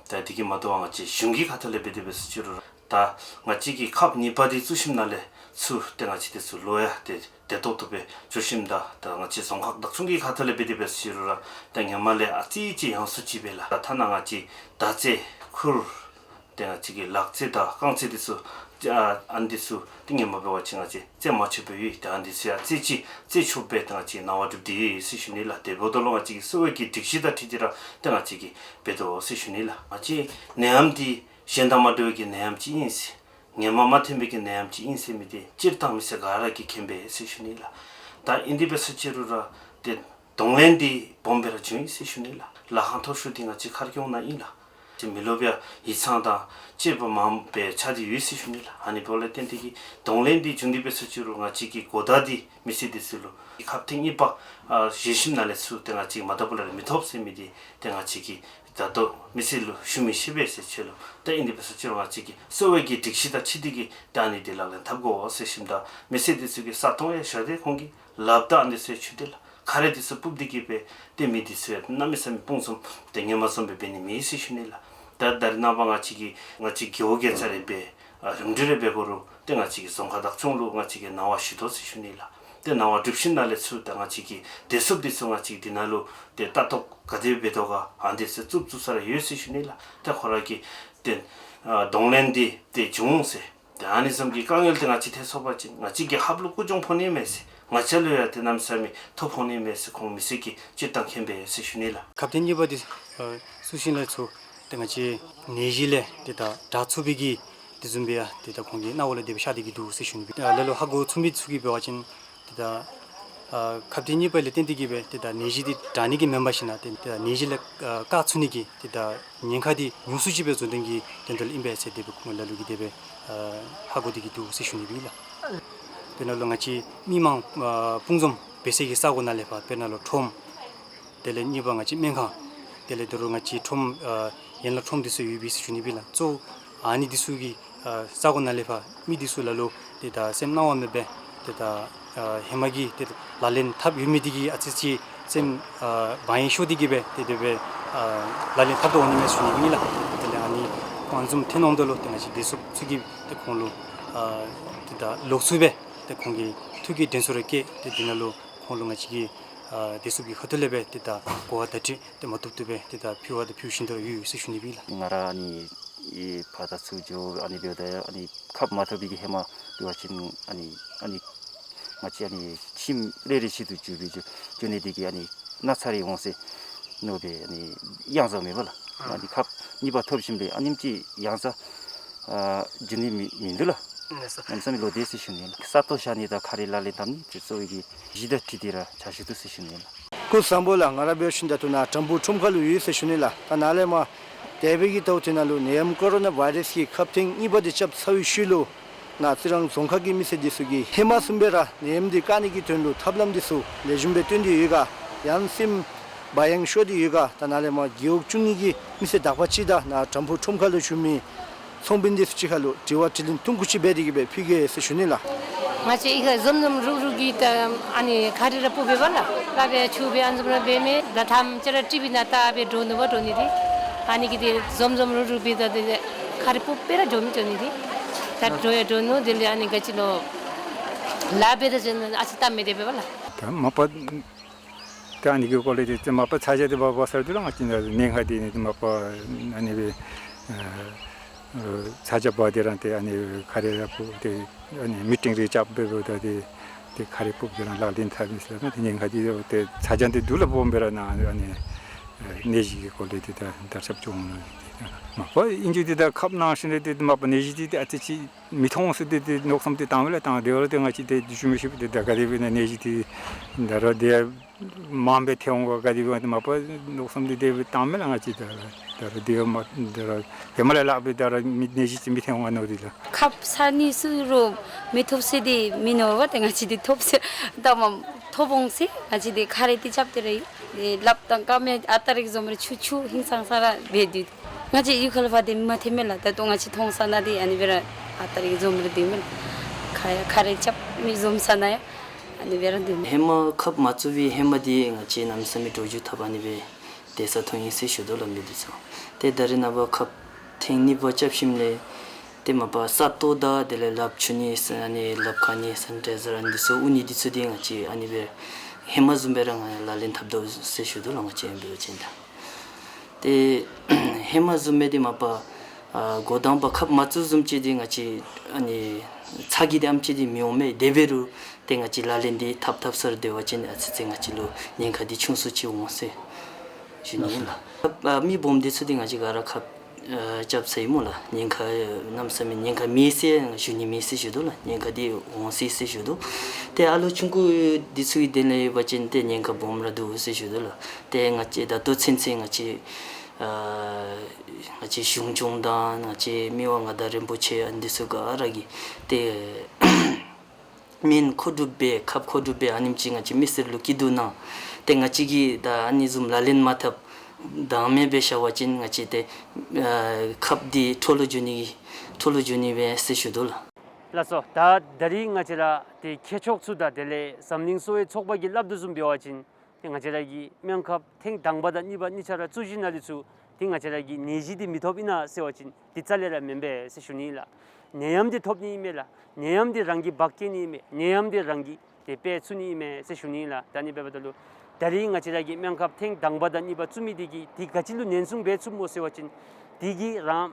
ད་འདི་གིས་མ་དོ་བར་ང་བཅས་གཞུང་གི་ཁ་ཐུག་ལས་འབད་དེ་འབད་ཟེར་ཅི་རུང་ར་ད་ང་བཅས་ཀྱིས་ཁབ་གཉིས་པ་འདི་བཙུགས་ཞིནམ་ལས་ཚུར་ཏེ་ང་བཅས་འདི་ཚུ་ལོག་ཡར་ཏེ་བདེ་ཏོག་ཏོ་སྦེ་འགྱོ་ཞིནམ་ད་ད་ང་བཅས་རྫོང་ཁག་བདག་སྐྱོང་གི་ཁ་ཐུག་ལས་འབད་དེ་འབད་ཟེར་ཅི་རུང་ར་ད་ཧེ་མ་ལས་ཨ་ཙི་ཅིག་ཡངས་སུ་ཅིག་སྦེ་ལགས། ད་ཐ་ན་ང་བཅས་ད་རྩེ་ཁུར་ཏེ་ང་བཅས་ཀྱི་ལག་རྩེད་དང་རྐང་རྩེད་འདི་ཚུ་ཨ་ཨ་ནི་འདི་ཚུ་ཏེ་ཧེ་མ་འབད་བ་ཅིན་ང་བཅས་རྩེད་མ་ཆོགཔ་སྦེ་ཡོད། ད་ཨ་ནི་འདི་ཚུ་ཡང་རྩེད་ཅི་རྩེད་ཆོགཔ་སྦེ་ཏེ་ང་བཅས་གནང་བ་གྲུབ་སྟེ་ཡོད་ཟེར་ཞུ་ནི་ལགས། དེ་འབདཝ་ད་ལུ་ང་བཅས་ཀྱིས་གསོ་བའི་གི་སྒྲིག་གཞི་དང་འཁྲིལ་ཏེ་ར་ཏེ་ང་བཅས་ཀྱིས་འབད་དོ་ཟེར་ཞུ་ནི་ལགས། ང་བཅས་ནད་ཡམས་འདི་གཞན་དང་མ་འདྲ་བའི་གི་ནད་ཡམས་ཅིག་ཨིན་ཟེར་ཧེ་མ་མ་ཐོན་པའི་གི་ནད་ཡམས་ཅིག་ཨིན་ཟེར་མི་འདི་སྤྱིར་བཏང་མི་སེར་ག་ར་གིས་མཁྱེན་པས་ཟེར་ཞུ་ནི་ལགས། ད་ཨིན་དེ་འབད་ཟེར་ཅི་རུང་ར་ཏེ་གདོང་ལེན་འདི་སྦོམ་སྦེ་ར་བྱུང་ཡི་ཟེར་ཞུ་ནི་ལགས། ལཱ་ཁག་མཐོ་ཤོས་འདི་ང་བཅས་མཁར་ལྗོངས་ནང་ཨིན་ལགས། ཏེ་མི་རློབས་ཡང་ཡིག་ཚང་དང་བཅས་པ་མང་སྦེ་ཆགས་ཏེ་ཡོད་ཟེར་ཞུ་ནི་ལགས། ཨ་ནི་འབདཝ་ལས་བརྟེན་ཏེ་གིས་གདོང་ལེན་འདི་བྱུང་དེ་འབད་ཟེར་ཅི་རུང་ང་བཅས་ཀྱི་གོ་བརྡ་འདི་མི་སེར་འདི་ཚུ་ལུ་ཁབ་ཐེངས་གཉིས་པ་ཨ་བཞེས་ཞིནམ་ལས་ཚུར་ཏེ་ང་བཅས་མ་ད་པ་ལས་ར་མི་ཐོབ་ཟེར་མི་འདི་ཏེ་ང་བཅས་ཀྱིས་ད་ལྟོ་མི་སེར་ལུ་ཞུ་མི་ཤེས་པས་ཟེར་ཅི་ལོ། ད་ཨིན་དེ་འབད་ཟེར་ཅི་རུང་ང་བཅས་ཀྱིས་གསོ་བའི་གི་སྒྲིག་གཞི་དང་འཁྲིལ་ཏེ་གིས་ད་ཨ་ནི་འདི་ལག་ལེན་འཐབ་དགོ་ཟེར་ཞུཝ་ད་མི་སེར་འདི་ཚུ་གིས་ས་སྟོང་ཡང་བཞག་སྟེ་ཁོང་གིས་ལགཔ་དང་ཨ་ནི་ཚུ་ཡང་འཁྱུ་སྟེ་ལགས། ཁ་རས་འདི་ཚུ་སྤུབས་ཏེ་གིས་སྦེ་ཏེ་མི་འདི་ཚུ་ཡང་གནམ་མེད་ས་མེད་དཔུང་འཛོམས་ཏེ་ཧེ་མ་བཟུམ་སྦེ་འབད་ནི་མེད་ཟེར་ཞུ་ནི་ལགས། ད་ད་རེས་ནངས་པ་ང་བཅས་ཀྱིས་ང་བཅས་རྒེད་འོག་གི་ཚ་རེ་སྦེ་ཨ་རིམ་གྲོ་རེ་འབད་དགོ་རུང་ཏེ་ང་བཅས་ཀྱིས་རྫོང་ཁག་བདག་སྐྱོང་ལུ་ང་བཅས་ཀྱིས་གནང་བ་ཞུ་དོ་ཟེར་ཞུ་ནི་ལགས། ཏེ་གནང་བ་གྲུབ་ཞིནམ་ལས་ཚུར་ད་ང་བཅས་ཀྱི་བདེ་སྲུངཔ་འདི་ཚུ་ང་བཅས་ཀྱིས་འདི་ནང་ལུ་ཏེ་ལྟ་རྟོག་ག་དེ་སྦེ་འབད་དོ་ག་ཨ་ནི་འདི་ཚུ་བཙུགས་བཙུགས་ས་ར་ཡོད་ཟེར་ཞུ་ནི་ལགས། ཏེ་ཁོ་ར་གིས་ཏེ་ཨ་གདོང་ལེན་འདི་ཏེ་བྱུང་ཟེར། ཏེ་ཨ་ནི་བཟུམ་གྱི་དཀའ་ངལ་འདི་ང་བཅས་ཐོན་སོང་པ་ཅིན་ང་བཅས་ཀྱི་ཁབ་ལུ་རྒུད་གྱོང་ཕོག་ནི་མས་ཟེར། ང་བཅས་ལུ་ཡང་ཏེ་གནམ་མེད་ས་མེད་ཐོ་ཕོག་ནི་མས་ཟེར་ཁོང་མི་སེར་གྱིས་སྤྱིར་བཏང་མཁྱེན་པས་ཟེར་ཞུ་ནི་ལགས། ཁབ་ཐེངས་གཉིས་པ་འདི་ཨ་བཙུགས་ཞིནམ་ལས་ཚུར་ཏེ་ང་བཅས་ནད་གཞི་ལས་ཏེ་ད་དྲག་ཚུགས་པའི་གི་དེ་བཟུམ་སྦེ་ཡང་ཏེ་ད་ཁོང་གི་རྣ་བ་ལུ་དེ་སྦེ་ཤར་ཏེ་གིས་འདུག་ཟེར་ཞུ་ནི་སྦེ། ཨ་ལ་ལུ་ཧ་གོ་ཚུགས་མི་ཚུ་གིས་འབད་བ་ཅིན་ཏེ་ད་ཨ་ཁབ་ཐེངས་གཉིས་པ་ལས་བརྟེན་ཏེ་གིས་སྦེ་ཏེ་ད་ནད་གཞི་འདི་དྲག་ནི་གི་མེན་པར་ཞིན་ན་ཏེ་ད་ནད་གཞི་ལས་ཨ་བཀག་ཚུགས་ནི་གི་ཏེ་ད་ཉེན་ཁ་འདི་ཉུང་སུ་ཅིག་སྦེ་བཟོ་ནི་གི་དོན་དག་ལུ་ཨིན་པས་ཟེར་དེ་སྦེ་ཁོང་ལ་ལུ་གིས་དེ་སྦེ་ཨ་ཧ་གོ་སྟེ་གིས་འདུག་ཟེར་ཞུ་ནི་སྦེ་ལགས། དེ་ནང་ལུ་ང་བཅས་མི་མང་ཨ་དཔུང་འཛོམས་འབད་སའི་གི་ས་གོ་ནང་ལས་ཕར་དཔེར་ན་ལུ་ཁྲོམ་དེ་ལས་གཉིས་པ་ང་བཅས་སྨན་ཁང་དེ་ལས་དོ་རུང་ང་བཅས་ཁྲོམ་ཨ་ཡན་ལག་ཁྲོམ་འདི་ཚུ་ཡོད་པས་ཟེར་ཞུ་ནི་སྦེ་ལགས། གཙོ་བོ་ཨ་ནི་འདི་ཚུ་གི་ཨ་ས་གོ་ནང་ལས་ཕར་མི་འདི་ཚུ་ལ་ལུ་ཏེ་ད་སེམས་གནང་བ་མེད་པར་ཏེ་ད་ཨ་ཧེ་མ་གི་ཏེ་ལག་ལེན་འཐབ་ཡོད་མི་འདི་གིས་ཨ་ཙི་ཅིག་སེམས་ཨ་བག་གཡེང་ཤོར་ཏེ་གིས་སྦེ་ཏེ་དེ་སྦེ་ཨ་ལག་ལེན་འཐབ་དོ་འོང་ནི་མས་ཟེར་ཞུ་ནི་སྦེ་ལགས། དེ་ལས་ཨ་ནི་དཔུང་འཛོམས་ཐོན་འོངམ་ད་ལུ་ཏེ་ང་བཅས་བདེ་སྲུངཔ་ཚུ་གིས་ཏེ་ཁོང་ལུ་ཨ་ཏེ་ད་ལོག་ཚུགས་སྦེ་ཏེ་ཁོང་གིས་ཐུགས་ཀྱི་དྲན་གསོ་རེ་བསྐྱེད་དེ་དེ་ནང་ལུ་ཁོང་ལུ་ང་བཅས་ཀྱིས་ཨ་བདེ་སྲུངཔ་གི་ཁ་ཐུག་ལས་སྦེ་ཏེ་ད་གོ་བ་བརྡ་སྤྲོད་ཏེ་མ་བཏུབ་བཏུབ་སྦེ་ཏེ་ད་ཕུལ་བ་དང་ཕུལ་བཞིན་དུ་ཡོད་ཡོད་ཟེར་ཞུ་ནི་སྦེ་ལགས། ང་ར་ཨ་ནི་ཨེ་ཕར་དང་ཚུར་འགྱོ་ཨ་ནི་འབདཝ་ད་ཨ་ནི་ཁབ་མ་ཐོབ་པའི་གི་ཧེ་མ་འབད་བ་ཅིན་ཨ་ནི་ཨ་ནི་ང་བཅས་ཨ་ནི་ཁྱིམ་རེ་རེ་བཞིན་དུ་འགྱོ་སྦེ་འགྱོ་འགྱོ་ནི་འདི་གིས་ཨ་ནི་ན་ཚ་རེ་འོང་ཟེར་མནོ་སྦེ་ཨ་ནི་གཡང་ཟ་མེད་པ་ལགས། ཨ་ནི་ཁབ་གཉིས་པ་ཐོབ་ཞིནམ་ལས་ཨ་ནེམ་ཅིག་གཡང་ཟ་ཨ་འགྱོ་ནི་མིན་མིན་འདུག་ལགས། གནམ་མེད་ས་མེད་ལོག་སྟེ་ཟེར་ཞུ་ནི་ལགས། ས་སྟོང་བཞག་ནི་དང་ཁ་རས་ལག་ལེན་འཐབ་ནི་ཅིག་གཙོ་བོའི་གི་གཞི་དང་འཁྲིལ་ཏེ་ར་བྱ་ཞུ་དོ་ཟེར་ཞུ་ནི་ལགས། སྐུ་གཟུགས་བཟང་པོ་ལགས། ང་ར་འབད་བ་ཅིན་ད་ལྟོ་ནཱ་དྲམ་ཕུག་ཁྲོམ་ཁ་ལུ་ཡོད་ཟེར་ཞུ་ནི་ལགས། ད་ནཱ་ལས་མར་འདས་པའི་གི་ཟླཝ་འདི་ནང་ལུ་ནད་ཡམས་ཀོ་རོ་ན་བཱའི་རཱསི་གི་ཁབ་ཐེངས་གཉིས་པ་འདི་རྐྱབ་ཚར་བའི་ཤུལ་ལུ་ནཱ་རྩི་རང་རྫོང་ཁག་གི་མི་སེར་འདི་ཚུ་གིས་ཧེ་མ་བཟུམ་སྦེ་ར་ནད་ཡམས་འདི་བཀག་ནི་གི་དོན་ལུ་ཐབས་ལམ་འདི་ཚུ་ལེགས་ཤོམ་སྦེ་བཏོན་ཏེ་ཡོད་ག་ཡང་སེམས་བག་གཡེང་ཤོར་ཏེ་ཡོད་ག། ད་ནཱ་ལས་མར་རྒེད་འོག་བཅུ་གཉིས་ཀྱི་མི་སེར་དག་པ་ཅིག་དང་ནཱ་དྲམ་ཕུག་ཁྲོམ་ཁ་ལུ་བཞུགས་མི་ཚོང་དཔོན་འདི་ཚུ་གཅིག་ཁར་ལུ་དྲི་བ་དྲིས་ལན་ཐུང་ཀུ་ཅིག་འབད་དེ་གིས་སྦེ་ཕུལ་གེ་ཟེར་ཞུ་ནི་ལགས། ང་བཅས་ཨི་ཁར་འཛོམས་འཛོམས་རུག་རུག་གིས་ད་ཨ་ནི་ཁ་རས་ར་སྤུབ་སྦེ་འབག་ལགས། སླབ་སྦེ་ཆུ་སྦེ་ཨ་ནི་བཟུམ་ར་འབད་མི་ད་ཐམས་ཅད་ར་ཊི་བི་ནང་བལྟ་སྦེ་འདྲོག་ནུག་པ་འདྲོག་ནི་འདི། ཨ་ནི་གིས་འདི་འཛོམས་འཛོམས་རུག་རུག་སྦེ་ད་འདི་ཁ་རས་སྤུབ་སྦེ་ར་འགྱོ་མི་འགྱོ་ནི་འདི། ད་འགྲོ་ཡང་འགྲོ་ནུག། དེ་ལས་ཨ་ནི་ག་ཅི་ལོ་ལཱ་འབད་ད་ཅི་ཨ་ཙི་སྟབས་མི་བདེ་བས་པ་ལགས། ད་མ་པ་ད་ཨ་ནི་གི་སྐོར་ལས་ཏེ་མ་པ་ཚ་གྱང་འདི་འབག་འབག་ཚར་དུས་ལུ་ང་བཅས་ནཱ་ཉེན་ཁ་འདི་ནི་མ་པ་ཨ་ནི་སྦེ་ཨ་ཚ་གྱང་འབག་སྟེ་ར་ཏེ་ཨ་ནི་ཁ་རས་ར་སྤུབ་སྟེ་ཨ་ནི་མི་ཊིང་རེ་རྐྱབ་འབདཝ་ད་ཏེ་ཏེ་ཁ་རས་སྤུབ་སྟེ་ར་ལག་ལེན་འཐབ་མི་ཟེར་ན་ཏེ་ཉེན་ཁ་འདི་ཏེ་ཚ་གྱང་འདི་འདུག་ལགས། སྦོམ་སྦེ་ར་ནཱ་ཨ་ནི་ནད་གཞི་གི་སྐོར་ལས་ཏེ་ད་དར་ཁྱབ་བྱུང་ནུག། མ་པ་ཨིན་རུང་ཏེ་ད་ཁབ་ནང་བཞིན་ར་ཏེ་མ་པ་ནད་གཞི་འདི་ཏེ་ཨ་ཙི་ཅིག་མི་མཐོང་ཟེར་ཏེ་ཏེ་མནོ་བསམ་འདི་བཏངམ་མས་ལགས། བཏང་དེ་འབདཝ་ད་ཏེ་ང་བཅས་ཏེ་ཞུ་མི་ཤེས་པས། ཏེ་ད་ག་དེ་སྦེ་ཨ་ནི་ནད་གཞི་འདི་ད་རུང་ཏེ་མང་སྦེ་ཐོན་འོང་ག་ག་དེ་སྦེ་ཏེ་མ་པ་མནོ་བསམ་འདི་དེ་སྦེ་བཏངམ་མས་ལགས། ང་བཅས་ད་ད་རུང་ཏེ་མ་ད་རུང་ཧེ་མ་ལས་ལྷག་སྦེ་ད་རུང་མི་ནད་གཞི་ཅིག་མི་ཐོན་འོང་མནོ་སྟེ་ལགས། ཁབ་ཟ་ནི་ཚུ་རུང་མི་ཐོབ་ཟེར་ཏེ་མི་མནོ་བས། ཏེ་ང་བཅས་འདི་ཐོབ་ཟེར་ད་མ་ཐོབ་འོང་ཟེར་ང་བཅས་འདི་ཁ་རས་འདི་རྐྱབ་སྟེ་ར་ཡོད། ཏེ་ལགཔ་དང་རྐངམ་ཡང་ཨ་རྟག་ར་གི་བཟུམ་ར་ཆུ་ཆུ་ཧིང་སངས་ས་ར་འབད་དེ་ཡོད། ང་བཅས་གཡུས་ཁ་ལས་ཕར་འདི་མ་ཐོནམ་མས་ལགས། ད་ལྟོ་ང་བཅས་མཐོང་ས་ནང་འདི་ཨ་ནི་སྦེ་ར་ཨ་རྟག་ར་གི་བཟུམ་ར་འདུག་མས་ལགས། ཁ་ཡང་ཁ་རས་རྐྱབ་མི་འཛོམས་ས་ནང་ཡང་ཨ་ནི་སྦེ་ར་འདུག་མས། ཧེ་མ་ཁབ་མ་བཙུགས་པའི་ཧེ་མ་འདི་ང་བཅས་གནམ་མེད་ས་མེད་འགྲོ་འགྱུར་འཐབ་ཨ་ནི་སྦེ་སྡོད་ས་མཐོང་ཡི་ཟེར་ཞུ་དོ་ལགས། མི་འདི་ཚུ་ཏེ་ད་རེས་ནངས་པ་ཁབ་ཐེངས་གཉིས་པ་རྐྱབ་ཞིནམ་ལས་ཏེ་མ་པ་ས་སྟོང་དང་དེ་ལས་ལགཔ་འཁྱུ་ནི་ས་ཨ་ནི་ལགཔ་ཁ་ནི་སེ་ནི་ཊའི་ཛར་ཨ་ནི་འདི་ཚུ་དབུར་ནི་འདི་ཚུ་འདི་ང་བཅས་ཨ་ནི་སྦེ་ཧེ་མ་བཟུམ་སྦེ་ར་ང་ལག་ལེན་འཐབ་དོ་ཟེར་ཞུ་དོ་ལགས། ང་བཅས་ཨིན་པ་ཅིན་ད་ཏེ་ཧེ་མ་བཟུམ་སྦེ་འདི་མ་པ་ཨ་འགོ་དང་པ་ཁབ་མ་བཙུགས་བཟུམ་ཅིག་འདི་ང་བཅས་ཨ་ནི་ཚ་གྱང་འདི་ཨ་ཙི་ཅིག་འདི་མི་འོང་མས། དེ་འབད་རུང་ཏེ་ང་བཅས་ལག་ལེན་འདི་འཐབ་འཐབ་སར་སྡོད་པ་ཅིན་ཨ་ཙི་ཅིག་ང་བཅས་ལུ་ཉེན་ཁ་འདི་ཆུང་སུ་ཅིག་འོང་ཟེར་ཞུ་ནི་ཨིན་ལགས། ཨ་མི་སྦོམ་འདི་ཚུ་འདི་ང་བཅས་ག་ར་ཁབ་ཨ་རྐྱབ་ཚར་ཡི་སྨོ་ལགས། ཉེན་ཁ་གནམ་མེད་ས་མེད་ཉེན་ཁ་མེད་ཟེར་ཞུ་ནི་མེད་ཟེར་ཞུ་དོ་ལགས། ཉེན་ཁ་འདི་འོང་སྲིད་ཟེར་ཞུ་དོ། ཏེ་ཨ་ལོ་ཆུང་ཀུ་འདི་ཚུ་གི་དོན་ལས་འབད་བ་ཅིན་ཏེ་ཉེན་ཁ་སྦོམ་ར་འདུག་ཟེར་ཞུ་དོ་ལགས། ཏེ་ང་བཅས་ད་ལྟོ་ཚུན་ཚོད་ང་བཅས་ཨ་ང་བཅས་གཞུང་སྐྱོང་དང་ང་བཅས་མི་དབང་མངའ་བདག་རིན་པོ་ཆེ་ཨ་ནི་འདི་ཚུ་ག་ར་གིས་ཏེ་སྨན་མཁོ་སྒྲུབ་འབད་ཁབ་མཁོ་སྒྲུབ་འབད་ཨ་ནེམ་ཅིག་ང་བཅས་མི་སེར་ལུ་སྐྱིད་སྡུག་གནང་། ཏེ་ང་བཅས་ཀྱིས་ད་ཨ་ནི་བཟུམ་ལག་ལེན་མ་འཐབ་དང་མེད་པའི་ཤུལ་བ་ཅིན་ང་བཅས་ཏེ་ཨ་ཁབ་འདི་འཕྲོ་བརླག་འགྱོ་ནི་འཕྲོ་བརླག་འགྱོ་ནི་མས་ཟེར་ཞུ་དོ་ལགས། ལགས་སོ། ད་ད་རིས་ང་བཅས་ར་ཏེ་མཁས་མཆོག་ཚུ་དང་དེ་ལས་འཛམ་གླིང་གསོ་བའི་ཚོགས་པ་གིས་སླབ་དོ་བཟུམ་འབད་བ་ཅིན་ཏེ་ང་བཅས་ར་གི་སྨན་ཁབ་ཐེངས་དང་པ་དང་གཉིས་པ་གཉིས་ཆ་ར་བཙུགས་ཞིནམ་ལས་ཚུར་ཏེ་ང་བཅས་ར་གི་ནད་གཞི་འདི་མི་ཐོབ་ཨིན་ན་ཟེར་བ་ཅིན་འདི་རྩ་ལས་ར་མེན་པས་ཟེར་ཞུ་ནི་ལགས། ནད་ཡམས་འདི་ཐོབ་ནི་ཨིན་མས་ལགས། ནད་ཡམས་འདི་རང་གིས་འབག་སྐྱེ་ནི་ཨིན་མས། ནད་ཡམས་འདི་རང་གིས་ཏེ་སྤེལ་ཚུགས་ནི་ཨིན་མས་ཟེར་ཞུ་ནི་ལགས། ད་ཨ་ནི་འབདཝ་ད་ལུ་ད་རིས་ང་བཅས་ར་གི་སྨན་ཁབ་ཐེངས་དང་པ་དང་གཉིས་པ་བཙུགས་མི་འདི་གིས་འདི་ག་ཅི་ལུ་ཉེན་སྲུང་འབད་ཚུགསཔ་སྨོ་ཟེར་བ་ཅིན་འདི་གིས་རང་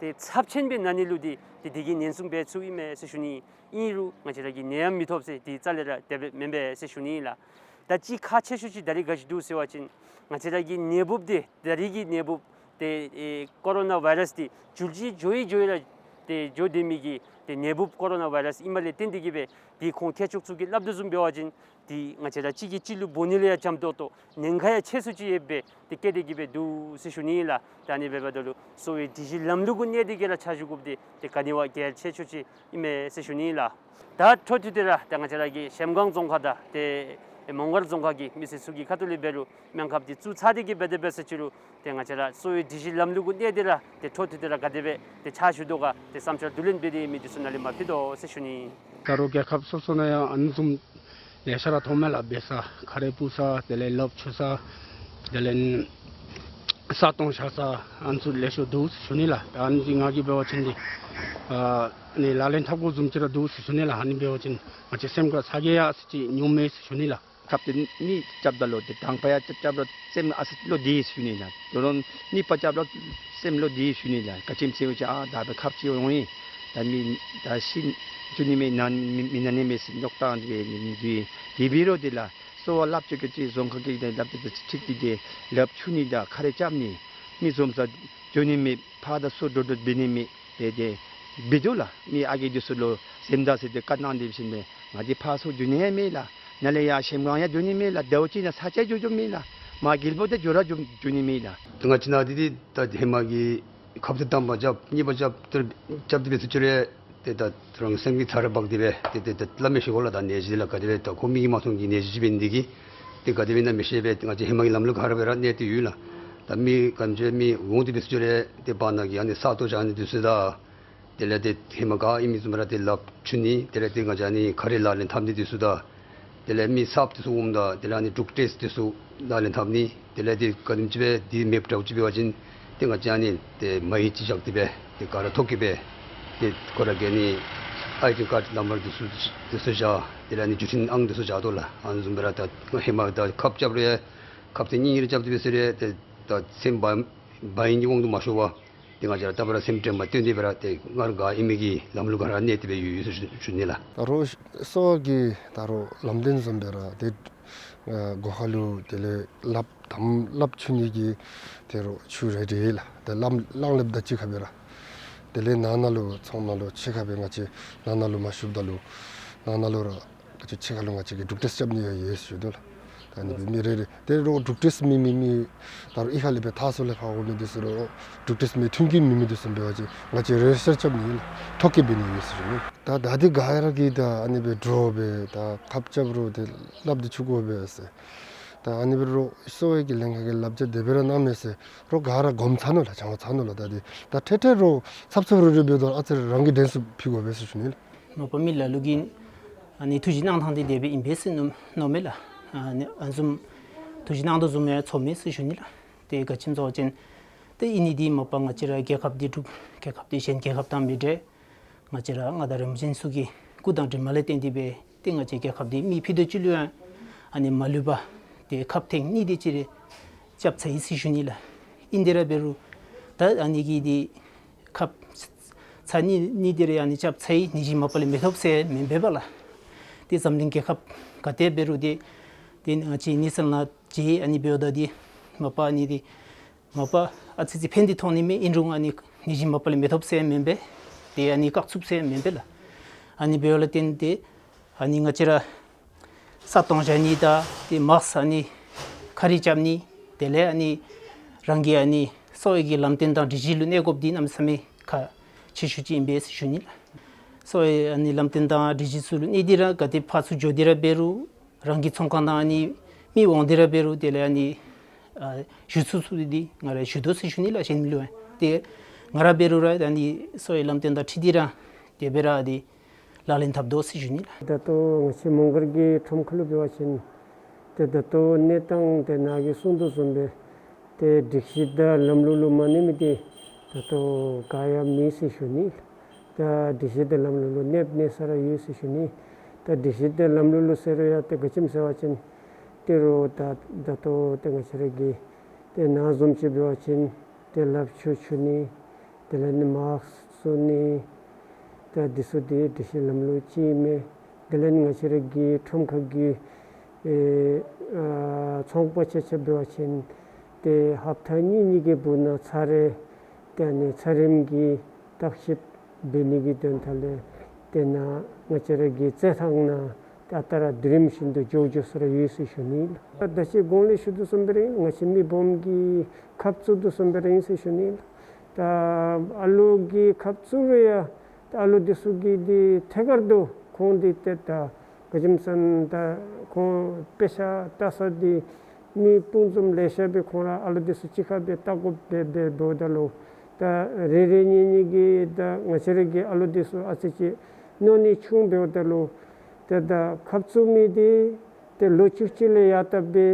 ཏེ་ཚབས་ཆེན་སྦེ་ན་ནི་ལུ་འདི་ཏེ་འདི་གིས་ཉེན་སྲུང་འབད་ཚུགསཔ་ཨིན་མས་ཟེར་ཞུ་ནི། ཨིན་རུང་ང་བཅས་ར་གིས་ནད་ཡམས་མི་ཐོབ་ཟེར་འདི་རྩ་ལས་ར་དེ་སྦེ་མེན་པས་ཟེར་ཞུ་ནི་ལགས། ད་ཅིག་ཁག་ཆེ་ཤོས་ཅིག་ད་རིས་ག་ཅི་འདུག་ཟེར་བ་ཅིན་ང་བཅས་ར་གི་ནད་འབུཔ་འདི་ད་རིས་ཀྱི་ནད་འབུཔ་ཏེ་ཨེ་ཀོ་རོ་ན་བཱའི་རཱསི་འདི་འགྱུར་བཅོས་འགྱོ་ཡི་འགྱོ་ཡི་ར་ཏེ་འགྱོ་སྡོད་མི་གི་ཏེ་ནད་འབུཔ་ཀོ་རོ་ན་བཱའི་རཱསི་ཨིནམ་ལས་བརྟེན་ཏེ་གིས་སྦེ་ཏེ་ཁོང་མཁས་མཆོག་ཚུ་གིས་སླབ་དོ་བཟུམ་འབད་བ་ཅིན་ཏེ་ང་བཅས་ར་གཅིག་གིས་གཅིག་ལུ་འབོ་ནི་ལུ་ཡང་འཇམ་ཏོག་ཏོ་ཉེན་ཁ་ཡང་ཆེ་སུ་ཅིག་ཡོདཔ་སྦེ་ཏེ་བཀལ་ཏེ་གིས་སྦེ་འདུག་ཟེར་ཞུ་ནི་ལགས། ད་ཨ་ནི་འབདཝ་ད་ལུ་གསོ་བའི་སྒྲིག་གཞི་ལམ་ལུགས་ཀྱི་གནས་འདི་གིས་ར་ཕྱག་ཞུ་དགོཔ་འདི་ཏེ་ག་ནི་བ་གལ་ཆེ་ཤོས་ཅིག་ཨིན་མས་ཟེར་ཞུ་ནི་ལགས། ད་འཕྲོ་མཐུད་དེ་ར་ད་ང་བཅས་ར་གི་གཞལམ་སྒང་རྫོང་ཁག་དང་ཏེ་མོང་སྒར་རྫོང་ཁག་གི་མི་སེར་ཚུ་གི་ཁ་ཐུག་ལས་འབད་རུང་སྨན་ཁབ་འདི་བཙུགས་ཚར་ཏེ་གིས་སྦེ་དེ་སྦེ་ཟེར་ཅི་རུང་ཏེ་ང་བཅས་ར་གསོ་བའི་སྒྲིག་གཞི་ལམ་ལུགས་ཀྱི་གནས་འདི་ར་ཏེ་འཕྲོ་མཐུད་དེ་ར་ག་དེ་སྦེ་ཏེ་ཕྱག་ཞུ་དོ་ག་ཏེ་བསམ་འཆར་བསྡུ་ལེན་འབད་དེ་མི་འདི་ཚུ་ནཱ་ལས་མར་ཕུལ་དོ་ཟེར་ཞུ་ནི། ད་རུང་རྒྱལ་ཁབ་སོ་སོ་ནང་ཡང་ཨ་ནི་བཟུམ་ལེ་ཤ་ར་མཐོངམ་མས་ལགས། འབད་ས་ཁ་རས་སྤུབ་ས་དེ་ལས་ལགཔ་འཁྱུ་ས་དེ་ལས་ས་སྟོང་བཞག་ས་ཨ་ནི་ཚུ་ལེ་ཤ་འདུག་ཟེར་ཞུ་ནི་ལགས། ད་ཨ་ནི་འདི་ང་གིས་འབད་བ་ཅིན་འདི་ཨ་ནི་ལག་ལེན་འཐབ་དགོཔ་བཟུམ་ཅིག་ར་འདུག་ཟེར་ཞུ་ནི་ལགས། ཨ་ནི་འབད་བ་ཅིན་ང་བཅས་སེམས་ཁར་ཚ་གྱང་ཡང་ཨ་ཙི་ཅིག་ཉུངམ་མས་ཟེར་ཞུ་ནི་ལགས། ཁབ་འདི་གཉིས་རྐྱབ་ད་ལུ་ཏེ་དང་པ་ཡང་རྐྱབ་རྐྱབ་རུང་སེམས་ཨ་ཙི་ལོག་བདེ་ཟེར་ཞུ་ནི་ལགས། དོ་རུང་གཉིས་པ་རྐྱབ་རུང་སེམས་ལོག་བདེ་ཟེར་ཞུ་ནི་ལགས། ག་ཅི་སྨོ་ཟེར་བ་ཅིན་ཨ་ད་འབདན་ཁབ་ཅིག་འོང་ཡི། ད་མི་ད་ཤི་འགྱོ་ནི་མས་ན་མི་མི་ན་ནི་མས་ཟེར་རྙོག་དྲགས་འདི་སྦེ་འདུག། དེ་འབད་རུང་འདི་ལགས་གསོ་བ་རླབས་ཆེ་ཀུ་ཅིག་རྫོང་ཁག་གི་ནང་རླབས་ཆེ་ཀུ་ཅིག་འདི་ལགཔ་འཁྱུ་ནི་དང་ཁ་རས་རྐྱབ་ནི་མི་འཛོམས་ས་འགྱོ་ནི་མེད། ཕར་དང་ཚུར་འགྲོ་འགྲུལ་འབད་ནི་མེད། དེ་དེ་འབད་དོ་ལགས། མི་ཨ་རྒས་འདི་ཚུ་ལུ་གཟེངས་བསྟོད་ཟེར་ཏེ་བཀའ་གནང་སྟེ་འབད་ཞིནམ་ལས་ང་འདི་ཕར་ཚུར་འགྱོ་ནི་ཡང་མེད་ལགས། ནཱ་ལས་ཡར་གཞལམ་སྒང་ཡང་འགྱོ་ནི་མེད་ལགས། ཟླཝ་གཅིག་ནང་ས་ཆ་འགྱོ་འགྱོཝ་མེད་ལགས། མ་རྒྱལ་པོ་དེ་འགྱོ་ར་འགྱོ་འགྱོ་ནི་མེད་ལགས། ད་ང་བཅས་ནཱ་འདི་འདི་ད་ཧེ་མ་གི་ཁབ་ཏེ་དང་པ་རྐྱབ་གཉིས་པ་རྐྱབ་ཏེ་རྐྱབ་སྟེ་འབད་ཚུགས་ཅི་རུང་ཏེ་ད་རང་སེམས་ཀྱི་ཚ་ར་འབག་སྟེ་འབད་ཏེ་ཏེ་ད་སླབ་མི་ཤེས་གོ་ལགས། ད་ནད་གཞི་ལགས་ག་དེ་སྦེ་ད་ཁོ་མིག་གིས་མ་མཐོང་གི་ནད་གཞི་ཅིག་འབད་ནི་འདི་གིས་ཏེ་ག་དེ་སྦེ་ཨིན་ན་མི་ཤེས་པས། ང་བཅས་ཧེ་མ་གི་ལམ་ལུགས་ག་ར་སྦེ་ར་གནས་ཏེ་ཡོད་ལགས། ད་མི་ག་ཅི་མི་འོང་སྟེ་འབད་ཚུགས་ཅི་རུང་ཏེ་བར་ན་གི་ཨ་ནི་ས་སྟོང་བཞག་ནི་འདི་ཚུ་དང་དེ་ལས་ཏེ་ཧེ་མ་ག་ཨིན་མི་བཟུམ་ར་ཏེ་ལགཔ་འཁྱུ་ནི་དེ་ལས་ཏེ་ང་བཅས་ཨ་ནི་ཁ་རས་ལག་ལེན་འཐབ་ནི་འདི་ཚུ་དང་དེ་ལས་མི་གསརཔ་འདི་ཚུ་འོངམ་ད་དེ་ལས་ཨ་ནི་འབྲུག་ཊེསཊ་འདི་ཚུ་ལག་ལེན་འཐབ་ནི་དེ་ལས་ཏེ་ག་དེམ་ཅིག་སྦེ་འདི་མེདཔ་འདྲཝ་ཅིག་འབད་བ་ཅིན་ཏེ་ང་བཅས་ཨ་ནི་ཏེ་མ་ཧེ་ཅིག་བཞག་སྟེ་འབད་ཏེ་ག་ར་ཐོ་བཀོད་འབད་ ཏེ་ཁོ་ར་གིས་ཨ་ནི་ཨའི་ཌེན་ཊི་ཊི་ཀཱརཌ་ནམ་བར་འདི་ཚུ་འདི་ཚུ་བཞག། དེ་ལས་ཨ་ནི་བརྒྱུད་འཕྲིན་ཨང་འདི་ཚུ་བཞག་དོ་ལགས། ཨ་ནི་བཟུམ་སྦེ་ར་ད་ང་ཧེ་མ་ད་ཁབ་རྐྱབ་རུང་ཡང་ཁབ་ཐེངས་གཉིས་རེ་རྐྱབ་སྟེ་འབད་ཟེར་རུང་ཡང་ཏེ་ད་སེམས་བག་བག་ཡངས་ཀྱི་དབང་དུ་མ་ཤོར་བར་ཏེ་ང་བཅས་ར་ད་བར་སེམས་ཁྲལ་མ་བཏོན་ཏེ་སྦེ་ར་ཏེ་སྔར་ག་ཨིན་མི་གི་ལམ་ལུགས་ག་ར་གནས་ཏེ་སྦེ་ཡོད་ཡོད་ཟེར་ཞུ་ཞུ་ནི་ལགས། ད་རུང་གསོ་བ་གི་ད་རུང་ལམ་སྟོན་བཟུམ་སྦེ་ར་ཏེ་ཨ་སྒོ་ཁ་ལུ་དེ་ལས་ལགཔ་དམ་ལགཔ་འཁྱུ་ནི་གི་ཏེ་རུང་ཆུ་རེ་རེ་ལགས། ཏེ་ལམ་ལམ་ལེབ་དང་གཅིག་ཁར་སྦེ་ར། དེ་ལས་ནང་ན་ལུ་ཚོང་ནང་ལུ་ཕྱི་ཁར་སྦེ་ང་བཅས་ནང་ན་ལུ་མ་ཞུཝ་ད་ལུ་ནང་ན་ལུ་ར་ང་བཅས་ཕྱི་ཁ་ལུ་ང་བཅས་ཀྱིས་ཌོག་ཊརསི་རྐྱབ་ནི་ཡང་ཡོད་ཟེར་ཞུ་དོ་ལགས། ད་ཨ་ནི་སྦེ་མི་རེ་རེ་ཏེ་རོགས་ཌོག་ཊརསི་མེད་མི་མི་ད་རུང་གཡུས་ཁ་ལས་སྦེ་མཐའ་ཟུར་ལས་ཕར་འོང་མི་འདི་ཚུ་རོགས་ཌོག་ཊརསི་མེད་མཐུན་རྐྱེན་མེད་མི་འདི་ཚུ་འབད་བ་ཅིན་ང་བཅས་རེ་ཞར་རྐྱབ་ནི་ཡོད་ལགས། ཐོ་བཀོད་འབད་ནི་ཡོད་ཟེར་ཞུ་ནི། ད་ད་འདི་ག་ར་གིས་ད་ཨ་ནི་སྦེ་འདྲོག་སྦེ་ད་ཁབ་རྐྱབ་རུང་ཏེ་ལགཔ་འདི་འཁྱུ་དགོ་པས་ཟེར། ད་ཨ་ནི་སྦེ་རོགས་གསོ་བའི་གི་ལྷན་ཁག་གི་བསླབ་བྱ་དེ་སྦེ་ར་གནངམ་མས་ཟེར་རོགས་ག་ར་སྒོམ་ཚར་ནུག་ལགས། བྱང་བ་ཚར་ནུག་ལགས། ད་འདི་ད་ཐད་ཐད་རོགས་འཚབ་འཚུབ་རུ་རུ་འབད་དོ་ཨ་ཙི་རང་གིས་དྲན་གསོ་ཕུལ་དགོ་པས་ཟེར་ཞུ་ནི་ལགས། མ་པ་མི་ལ་ལུ་གིས་ཨ་ནི་ཐུགས་བཞེད་གནང་ཐངས་འདི་དེ་སྦེ་ཨིན་པས་ཟེར་མནོ་མནོཝ་མས་ལགས། ཨ་ནི་ཨ་ནི་བཟུམ་ཐུགས་བཞེད་གནང་དོ་བཟུམ་ཡང་ཚོརཝ་མས་ཟེར་ཞུ་ནི་ལགས། ཏེ་ག་ཅི་སྨོ་ཟེར་བ་ཅིན་ཏེ་ཨིན་ནི་འདི་མ་པ་ང་བཅས་ར་རྒྱལ་ཁབ་འདི་འབྲུག་རྒྱལ་ཁབ་འདི་གཞན་རྒྱལ་ཁབ་དང་མི་འདྲ། ང་བཅས་ར་མངའ་བདག་རིམ་བྱོན་ཚུ་གི་སྐུ་དང་གྲིབ་མ་ལས་བརྟེན་ཏེ་སྦེ་ཏེ་ང་བཅས་རྒྱལ་ཁབ་འདི་མི་ཕུད་རྡོག་ཅིག་ལུ་ཡང་ཨ་ནི་མ་ལུས་པར་ཏེ་ཁབ་ཐེངས་གཉིས་དེ་ཅིག་རེ་རྐྱབ་ཚར་ཡི་ཟེར་ཞུ་ནི་ལགས། ཨིན་དེ་ར་འབད་རུང་ད་ཨ་ནི་གི་འདི་ཁབ་ཚར་གཉིས་གཉིས་དེ་ར་ཨ་ནི་རྐྱབ་ཚར་ཡི་ནད་གཞི་མ་པ་ལས་མི་ཐོབ་ཟེར་མེན་པས་པ་ལགས། ཏེ་འཛམ་གླིང་རྒྱལ་ཁབ་ག་ཏེ་འབད་རུང་ཏེ་ཏེ་ང་བཅས་ནི་སི་ལན་ལུ་ཅིག་ཨ་ནི་འབདཝ་ད་འདི་མ་པ་ཨ་ནི་འདི་མ་པ་ཨ་ཙི་ཅིག་ཕན་འདི་ཐོགས་ནི་མས། ཨིན་རུང་ཨ་ནི་ནད་གཞི་མ་པ་ལས་མི་ཐོབ་ཟེར་མེན་པས། ཏེ་ཨ་ནི་བཀག་ཚུགས་ཟེར་མེན་པས་ལགས། ཨ་ནི་འབདཝ་ལས་བརྟེན་ཏེ་ཨ་ནི་ང་བཅས་ར་ས་སྟོང་བཞག་ནི་དང་ཏེ་མཱསཀ་ཨ་ནི་ཁ་རས་རྐྱབ་ནི་དེ་ལས་ཨ་ནི་རང་གི་ཨ་ནི་གསོ་བའི་གི་ལམ་སྟོན་དང་སྒྲིག་གཞི་ལུ་གནས་དགོཔ་འདི་གནམ་མེད་ས་མེད་ཁག་ཆེ་ཤོས་ཅིག་ཨིན་པས་ཟེར་ཞུ་ནི་ལགས། གསོ་བའི་ཨ་ནི་ལམ་སྟོན་དང་སྒྲིག་གཞི་ཚུ་ལུ་གནས་ཏེ་ར་ག་ཏེ་ཕར་ཚུར་འགྱོ་སྟེ་ར་འབད་རུང་རང་གི་ཚོང་ཁང་ནང་ཨ་ནི་མི་འོང་སྟེ་ར་འབད་རུང་དེ་ལས་ཨ་ནི་ཨ་ཞུ་ཚུགས་ཚུགས་ཏེ་འདི་ང་ར་ཞུ་དོ་ཟེར་ཞུ་ནི་ལགས། གཞན་མི་ལུ་ཡང་ཏེ་ང་ར་འབད་རུང་ར་ཨ་ནི་གསོ་བའི་ལམ་སྟོན་དང་འཁྲིལ་ཏེ་ར་དེ་སྦེ་ར་འདི་ལག་ལེན་འཐབ་དོ་ཟེར་ཞུ་ནི་ལགས། ད་ལྟོ་ང་བཅས་མོང་སྒར་གྱི་ཁྲོམ་ཁ་ལུ་འབད་བ་ཅིན་ཏེ་ད་ལྟོ་གནས་སྟངས་ཏེ་ནཱ་གིས་གསུངས་དོ་བཟུམ་སྦེ་ཏེ་སྒྲིག་གཞི་དང་ལམ་ལུགས་ལུ་མ་གནས་མི་འདི་ད་ལྟོ་ག་ཡང་མེད་ཟེར་ཞུ་ནི། ད་སྒྲིག་གཞི་དང་ལམ་ལུགས་ལུ་གནསཔ་གནས་ས་ར་ཡོད་ཟེར་ཞུ་ནི། ད་སྒྲིག་གཞི་དང་ལམ་ལུགས་ལུ་ཟེར་རུང་ཡང་ཏེ་ག་ཅི་སྨོ་ཟེར་བ་ཅིན་ཏེ་རོགས་ད་ད་ལྟོ་ཏེ་ང་བཅས་ར་གི་ཏེ་ནཱ་བཟུམ་ཅིག་འབད་བ་ཅིན་ཏེ་ལགཔ་ཆུ་འཁྱུ་ནི་དེ་ལས་ནི་མཱསཀ་བཙུགས་ནི་ད་འདི་ཚུ་འདི་སྒྲིག་གཞི་ལམ་ལུགས་ཅིག་མས། དེ་ལས་ནི་ང་བཅས་ར་གི་ཁྲོམ་ཁ་གི་ཨེ་ཨ་ཚོང་པ་ཆ་ཁྱབ་འབད་བ་ཅིན་ཏེ་ཧབ་ཏ་གཉིས་གཉིས་ཀྱི་བར་ན་ཚར་རེ་ཏེ་ཨ་ནི་ཚད་རིམས་ཀྱི་བརྟག་ཞིབ་འབད་ནི་གི་དོན་དག་ལས་ཏེ་ནཱ་ང་བཅས་ར་གི་རྩེད་ཐང་ནང་ཏེ་ཨ་རྟག་ར་དུས་རིམ་བཞིན་དུ་འགྱོ་འགྱོ་ས་ར་ཡོད་ཟེར་ཞུ་ནི་ལགས། ད་ཅི་གོང་ལས་ཞུ་དོ་བཟུམ་སྦེ་ར་ང་བཅས་མི་སྦོམ་གྱིས་ཁབ་བཙུགས་དོ་བཟུམ་སྦེ་ར་ཨིན་ཟེར་ཞུ་ནི་ལགས། ད་ཨ་ལོ་གིས་ཁབ་བཙུགས་རུང་ཡང་ད་ཨ་ལོ་འདི་ཚུ་གིས་འདི་ཐད་ཀར་དུ་ཁོང་འདི་ཏེ་ད་ག་ཅི་སྨོ་ཟེར་ན་ད་ཁོང་དཔེ་ཆ་ལྟ་ས་འདི་མི་སྤུན་ཆ་ལེ་ཤ་སྦེ་ཁོང་ར་ཨ་ལོ་འདི་ཚུ་གཅིག་ཁར་སྦེ་ལྟ་དགོཔ་སྦེ་འབདཝ་ད་ལུ་ད་རེ་རེ་གཉིས་གཉིས་ཀྱིས་ད་ང་བཅས་ར་གི་ཨ་ལོ་འདི་ཚུ་ཨ་ཙི་ཅིག་མནོ་ནི་ཆུང་འབདཝ་ད་ལུ་ཏེ་ད་ཁབ་བཙུགས་མི་འདི་ཏེ་ལོ་བཅུ་གཅིག་ལས་ཡར་ལྟ་སྦེ་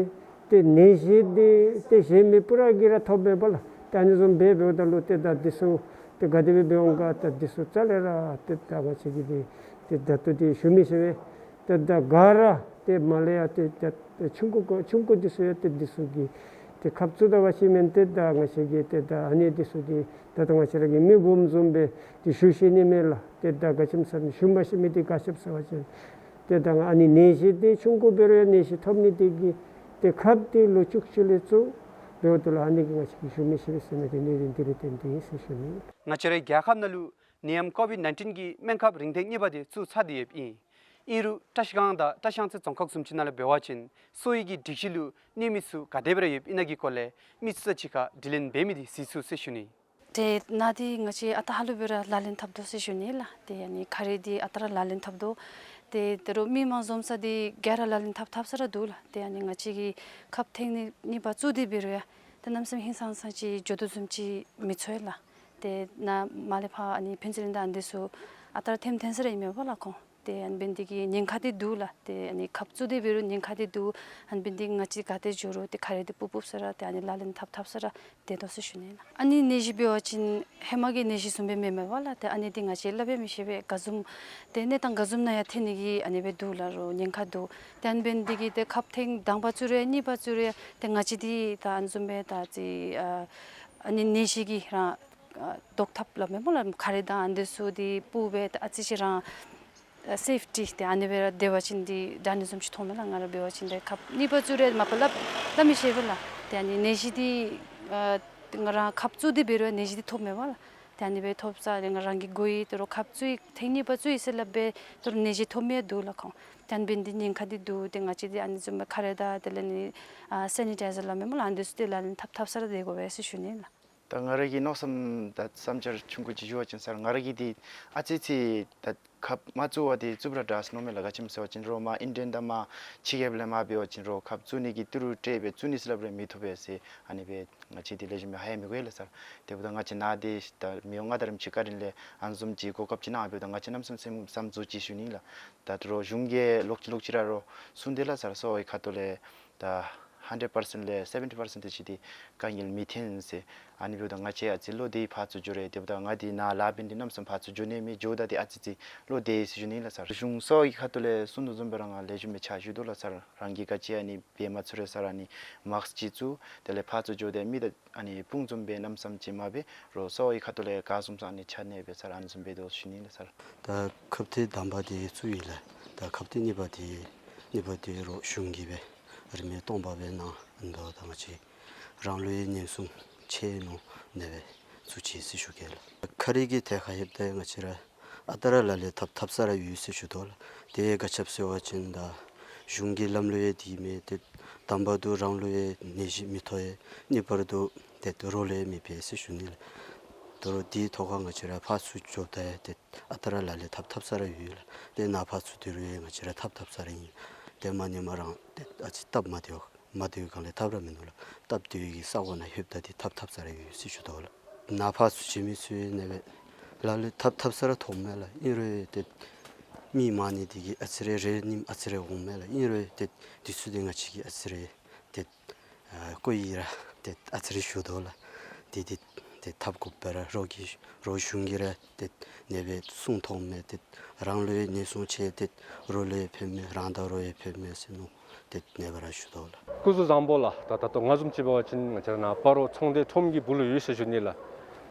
ཏེ་ནད་གཞི་འདི་ཏེ་གཞན་མི་པུ་ར་གིས་ར་ཐོབ་མས་པ་ལགས། ཏེ་ཨ་ནི་བཟུམ་སྦེ་འབདཝ་ད་ལུ་ཏེ་ད་འདི་ཚུ་ཏེ་ག་དེ་སྦེ་འབད་འོང་ག། ད་འདི་ཚུ་རྩ་ལས་ར་ཏེ་ད་ང་བཅས་ཀྱིས་འདི་ཏེ་ད་ལྟོ་འདི་ཞུ་མི་ཤེས་པས། ཏེ་ད་ག་ར་ཏེ་མར་ལས་ཡང་ཏེ་ཏེ་ཏེ་ཆུང་ཀུ་ཆུང་ཀུ་འདི་ཚུ་ཡང་ཏེ་འདི་ཚུ་གིས་ཏེ་ཁབ་བཙུགས་ད་པ་ཅིན་མེན། ཏེ་ད་ང་བཅས་ཀྱིས་ཏེ་ད་ཨ་ནི་འདི་ཚུ་འདི་ད་ད་ང་བཅས་ར་གི་མི་སྦོམ་བཟུམ་སྦེ་ཏེ་ཞུ་ཤེས་ནི་མས་ལགས། ཏེ་ད་ག་ཅི་སྨོ་ཟེར་ན་ཞུ་མ་ཤེས་མི་འདི་ག་ཅི་སྨོ་ཟེར་བ་ཅིན་ཏེ་ད་ཨ་ནི་ནད་གཞི་འདི་ཆུང་ཀུ་འབད་རུང་ཡང་ནད་གཞི་ཐོབ་ནི་འདི་གིས་ཏེ་ཁབ་འདི་ལོ་བཅུ་གཅིག་ལས་བཙུགས་འབདཝ་ད་ལུ་ཨ་ནི་གིས་ང་བཅས་ཀྱིས་ཞུ་མི་ཤེས་པས་ཟེར་མི་འདི་གནད་དོན་འདི་ལུ་བརྟེན་ཏེ་ཨིན་ཟེར་ཞུ་ནི། ང་བཅས་རའི་རྒྱལ་ཁབ་ནང་ལུ་ནད་ཡམས་ཀོ་ཝིཌ་ནའིན་ཊིན་གྱི་སྨན་ཁབ་རིན་ཐེངས་གཉིས་པ་དེ་བཙུགས་ཚར་ཏེ་ཡོདཔ་ཨིན། ཨིན་རུང་བཀྲིས་སྒང་དང་བཀྲིས་གཡང་རྩེ་རྫོང་ཁག་བཟུམ་ཅིག་ནང་ལུ་འབད་བ་ཅིན་གསོ་བའི་གི་སྒྲིག་གཞི་ལུ་གནས་མི་ཚུ་ག་དེ་སྦེ་ར་ཡོདཔ་ཨིན་ན་གི་སྐོར་ལས་མི་ཚུ་གཅིག་ཁར་དྲི་ལན་འབད་མི་འདི་གཟིགས་ཚུགས་ཟེར་ཞུ་ནི། ཏེ་ནཱ་འདི་ང་བཅས་ཨ་རྟག་ཧ་ལུགས་སྦེ་ར་ལག་ལེན་འཐབ་དོ་ཟེར་ཞུ་ནི་ལགས། ཏེ་ཨ་ནི་ཁ་རས་འདི་ཨ་རྟག་ར་ལག་ལེན་འཐབ་དོ། ཏེ་ད་རུང་མི་མང་འཛོམས་ས་འདི་ག་ར་ལག་ལེན་འཐབ་འཐབ་ས་ར་འདུག་ལགས། ཏེ་ཨ་ནི་ང་བཅས་ཀྱིས་ཁབ་ཐེངས་གཉིས་གཉིས་པ་བཙུགས་ཏེ་འབད་རུང་ཡང་ཏེ་གནམ་མེད་ས་མེད་ཧིང་སངས་ས་ཅིག་འགྱོ་དོ་བཟུམ་ཅིག་མི་ཚོར་ལགས། ཏེ་ནཱ་མར་ལས་ཕར་ཨ་ནི་ཕན་ཚུན་ལེན་ད་ཨ་ནི་འདི་ཚུ་ཨ་རྟག་ར་ཐེམ་ཐེམ་ས་ར་ཨིན་མས་པ་ལགས་ཁོང་། ཏེ་ཨ་ནི་འབད་ནི་འདི་གིས་ཉེན་ཁ་འདི་འདུག་ལགས། ཏེ་ཨ་ནི་ཁབ་བཙུགས་ཏེ་འབད་རུང་ཉེན་ཁ་འདི་འདུག། ཨ་ནི་འབད་ནི་འདི་གིས་ང་བཅས་ག་ཏེ་འགྱོ་རུང་ཏེ་ཁ་རས་འདི་སྤུབ་སྤུབ་ས་ར་ཏེ་ཨ་ནི་ལག་ལེན་འཐབ་འཐབ་ས་ར་སྡོད་དོ་ཟེར་ཞུ་ནི་ལགས། ཨ་ནི་ནད་གཞི་འབད་བ་ཅིན་ཧེ་མ་གི་ནད་གཞི་བཟུམ་སྦེ་མེན་མས་པ་ལགས། ཏེ་ཨ་ནི་འདི་ང་བཅས་སླབ་ཡང་མི་ཤེས་པས། ག་བཟུམ་ཏེ་གནས་སྟངས་ག་བཟུམ་ནང་ཡང་ཐོན་ནི་གི་ཨ་ནི་སྦེ་འདུག་ལགས། རོགས་ཉེན་ཁ་འདུག། ཏེ་ཨ་ནི་འབད་ནི་འདི་གིས་ཏེ་ཁབ་ཐེངས་དང་པ་བཙུགས་རུང་གཉིས་པ་བཙུགས་རུང་ཏེ་ང་བཅས་འདི་ད་ཨ་ནི་བཟུམ་སྦེ་ད་ཅི་ཨ་ཨ་ནི་ནད་གཞི་གིས་རང་ཨ་བཟློག་ཐབས་སླབ་མས་སྨོ་ལགས། ཁ་རས་དང་ཨ་ནི་འདི་ཚུ་འདི་སྤུབ་སྦེ་ད་ཨ་ཙི་ཅིག་རང་ཨ་སེཕ་ཊི་ཏེ་ཨ་ནི་སྦེ་ར་སྡོད་པ་ཅིན་འདི་དྲག་ནི་བཟུམ་ཅིག་མཐོངམ་མས་ལགས། ང་ར་འབད་བ་ཅིན་ཏེ་ཁབ་གཉིས་པ་བཙུགས་རུང་མ་པ་སླབ་སླབ་མི་ཤེས་པས་ལགས། ཏེ་ཨ་ནི་ནད་གཞི་འདི་ཨ་ང་ར་ཁབ་བཙུགས་ཏེ་འབད་རུང་ནད་གཞི་འདི་ཐོབ་མས་པ་ལགས། ཏེ་ཨ་ནི་སྦེ་ཐོབ་ས་ཏེ་ང་རང་གིས་གོ་ཡི། ད་རུང་ཁབ་བཙུགས་ཡི་ཐེངས་གཉིས་པ་བཙུགས་ཡི་ཟེར་སླབ་སྦེ་ད་རུང་ནད་གཞི་ཐོབ་མི་འདུག་ལགས་ཁོང་། ཏེ་ཨ་ནི་འབད་ནི་འདི་ཉེན་ཁ་འདི་འདུག། ཏེ་ང་བཅས་འདི་ཨ་ནི་བཟུམ་སྦེ་ཁ་རས་དང་དེ་ལས་ནི་ཨ་སེ་ནི་ཊའི་ཛར་སླབ་མས་སྨོ་ལགས། ཨ་ནི་འདི་ཚུ་འདི་ལག་ལེན་འཐབ་འཐབ་ས་ར་སྡོད་དགོ་པས་ཟེར་ཞུ་ནི་ལགས། ད་ང་ར་གི་མནོ་བསམ་ད་བསམ་འཆར་ཆུང་ཀུ་ཅིག་ཞུ་བ་ཅིན་སར་ང་ར་གིས་འདི་ཨ་ཙི་ཅིག་ད་ཁབ་མ་བཙུགས་པར་འདི་བཙུགས་པ་ར་དྲག་ཟེར་མནོཝ་མས་ལགས། ག་ཅི་སྨོ་ཟེར་བ་ཅིན་རོགས་མར་ཨིན་ཌི་ཡན་དང་མར་ཕྱི་རྒྱལ་ལས་མར་འབད་བ་ཅིན་རོགས་ཁབ་བཙུགས་ནི་གི་ཏི་རུ་སྤྲོད་སྦེ་བཙུགས་ནི་ཟེར་སླབ་རུང་མི་ཐོབ་པས་ཟེར་ཨ་ནི་སྦེ་ང་བཅས་འདི་ལེགས་ཤོམ་སྦེ་ཧ་ཡང་མི་གོ་ཡི་ལགས་སར། དེ་འབདཝ་ད་ང་བཅས་ནཱ་འདི་ད་མི་དབང་མངའ་བདག་རིན་པོ་ཆེ་བཀའ་དྲིན་ལས་ཨ་ནི་བཟུམ་ཅིག་གོ་སྐབས་ཅིག་གནང་འབདཝ་ད་ང་བཅས་གནམ་མེད་ས་མེད་སེམས་བསམ་རྫུ་ཅིག་ཞུ་ནི་ལགས། ད་རོགས་གཞུང་གིས་ལོག་ཅི་ལོག་ཅི་ར་རོགས་གསུངས་ཏེ་ལགས་སར་གསོ་བའི་ཁ་ཐུག་ལས་ད་ཧན་ཌེཌ་པར་སེནཊ་ལས་སེ་བེན་ཊི་པར་སེནཊ་དེ་ཅིག་འདི་དཀའ་ངལ་མི་འཐོན་ཟེར། ཨ་ནི་འབདཝ་ད་ང་བཅས་ཨ་ཙི་བློ་བདེ་ཕར་ཚུར་འགྱོ་རུང་། དེ་འབདཝ་ད་ང་འདི་ནཱ་ལཱ་འབད་ནི་འདི་གནམ་མེད་ས་མེད་ཕར་ཚུར་འགྱོ་ནི་མེད། འགྱོཝ་ད་འདི་ཨ་ཙི་ཅིག་བློ་བདེ་ཟེར་ཞུ་ནི་ལགས་སར། གཞུང་གསོ་བའི་ཁ་ཐུག་ལས་གསུངས་དོ་བཟུམ་སྦེ་ར་ང་ལེགས་ཤོམ་སྦེ་ཕྱག་ཞུ་དོ་ལགས་སར། རང་གིས་ག་ཅི་ཨ་ནི་འབད་མ་ཚུགས་རུང་སར་ཨ་ནི་མཱསཀ་ཅིག་བཙུགས། དེ་ལས་ཕར་ཚུར་འགྱོཝ་ད་མི་དང་ཨ་ནི་དཔུང་འཛོམས་སྦེ་གནམ་མེད་ས་མེད་ཅིག་མ་འབད་རོགས་གསོ་བའི་ཁ་ཐུག་ལས་ག་བཟུམ་ཚུ་ཨ་ནི་ཆ་གནས་སྦེ་སར་ཨ་ནི་བཟུམ་འབད་དོ་ཞུ་ནི་ལགས་སར། ད་ཁབ་ཐེངས་དང་པ་འདི་བཙུགས་ཡི་ལགས། ད་ཁབ་ཐེངས་གཉིས་པ་འདི་གཉིས་པ་འདི་རོགས་གཞུང་གིས་སྦེ་རིན་མེད་སྟོང་པ་སྦེ་གནང་དོ། ད་ང་བཅས་རང་ལུ་ཡང་ཉེན་སྲུང་ཆེ་ནུག་ཨ་ནི་སྦེ་བཙུགས་ཅི་ཟེར་ཞུ་གེ་ལགས། ཁ་རས་ཀྱི་ཐད་ཁར་ལྷོདཔ་ད་ང་བཅས་ར་ཨ་རྟག་ར་ལག་ལེན་འཐབ་འཐབ་ས་ར་ཡོད་ཟེར་ཞུ་དོ་ལགས། དེ་ག་ཅི་སྦེ་ཟེར་བ་ཅིན་ད་གཞུང་གི་ལམ་ལུ་ཡང་འདི་མེད། ཏེ་དང་པ་འདི་རང་ལུ་ཡང་ནད་གཞི་མི་ཐོབ་ཡི། གཉིས་པ་འདི་ཏེ་རོགས་ལུ་ཡང་མི་འབད་ཟེར་ཞུ་ནི་ལགས། ད་རུང་འདི་ཐོག་ཁར་ང་བཅས་ར་ཕར་ཚུར་འགྱོཝ་ད་ཡང་ཏེ་ཨ་རྟག་ར་ལག་ལེན་འཐབ་འཐབ་ས་ར་ཡོད་ལགས། ཏེ་ནཱ་ཕར་ཚུར་སྡོད་རུང་ཡང་ང་བཅས་ར་འཐབ་འཐབ་ས་ར་ཨིན། ཏེ་མ་ནི་མ་རང་ཏེ་ཨ་ཙི་སྟབས་མ་བདེཝ་མ་བདེཝ་སྒང་ལས་འཐབ་ར་མིན་འདུག་ལགས། སྟབས་བདེ་བའི་གི་ས་གོ་ནང་ལྷོདཔ་ད་འདི་འཐབ་འཐབ་ས་ར་ཡོད་ཟེར་ཞུ་དོ་ལགས། ནཱ་ཕར་ཚུར་འགྱོ་མི་ཚུ་ཨ་ནི་སྦེ་ལག་ལེན་འཐབ་འཐབ་ས་ར་མཐོངམ་མས་ལགས། ཨིན་རུང་ཏེ་མི་མང་ནི་འདི་གིས་ཨ་ཙི་རེ་རེ་ཉིནམ་ཨ་ཙི་རེ་འོངམ་མས་ལགས། ཨིན་རུང་ཏེ་འདི་ཚུ་འདི་ང་བཅས་ཀྱིས་ཨ་ཙི་རེ་ཏེ་ཨ་བཀོད་ཡི་ར་ཏེ་ཨ་ཙི་རེ་ཞུ་དོ་ལགས། ཏེ་ཏེ་ཏེ་འཐབ་དགོཔ་སྦེ་ར་རོགས་ཀྱིས་རོགས་གཞུང་གིས་ར་ཏེ་ཨ་ནི་སྦེ་གསུང་མཐོངམ་མས། ཏེ་རང་ལུ་ཡང་ཉེན་སྲུང་ཆེ། ཏེ་རོགས་ལུ་ཡང་ཕན་མས། རང་དང་རོགས་ཡང་ཕན་མས་ཟེར་མནོ། ཏེ་ཨ་ནི་སྦེ་ར་ཞུ་དོ་ལགས། སྐུ་གཟུགས་བཟང་པོ་ལགས། ད་ད་ལྟོ་ང་བཟུམ་ཅིག་འབད་བ་ཅིན་ང་བཅས་ར་ནཱ་སྤ་རོ་ཚོང་སྡེ་ཁྲོམ་གྱི་སྦུག་ལུ་ཡོད་ཟེར་ཞུ་ནི་ལགས།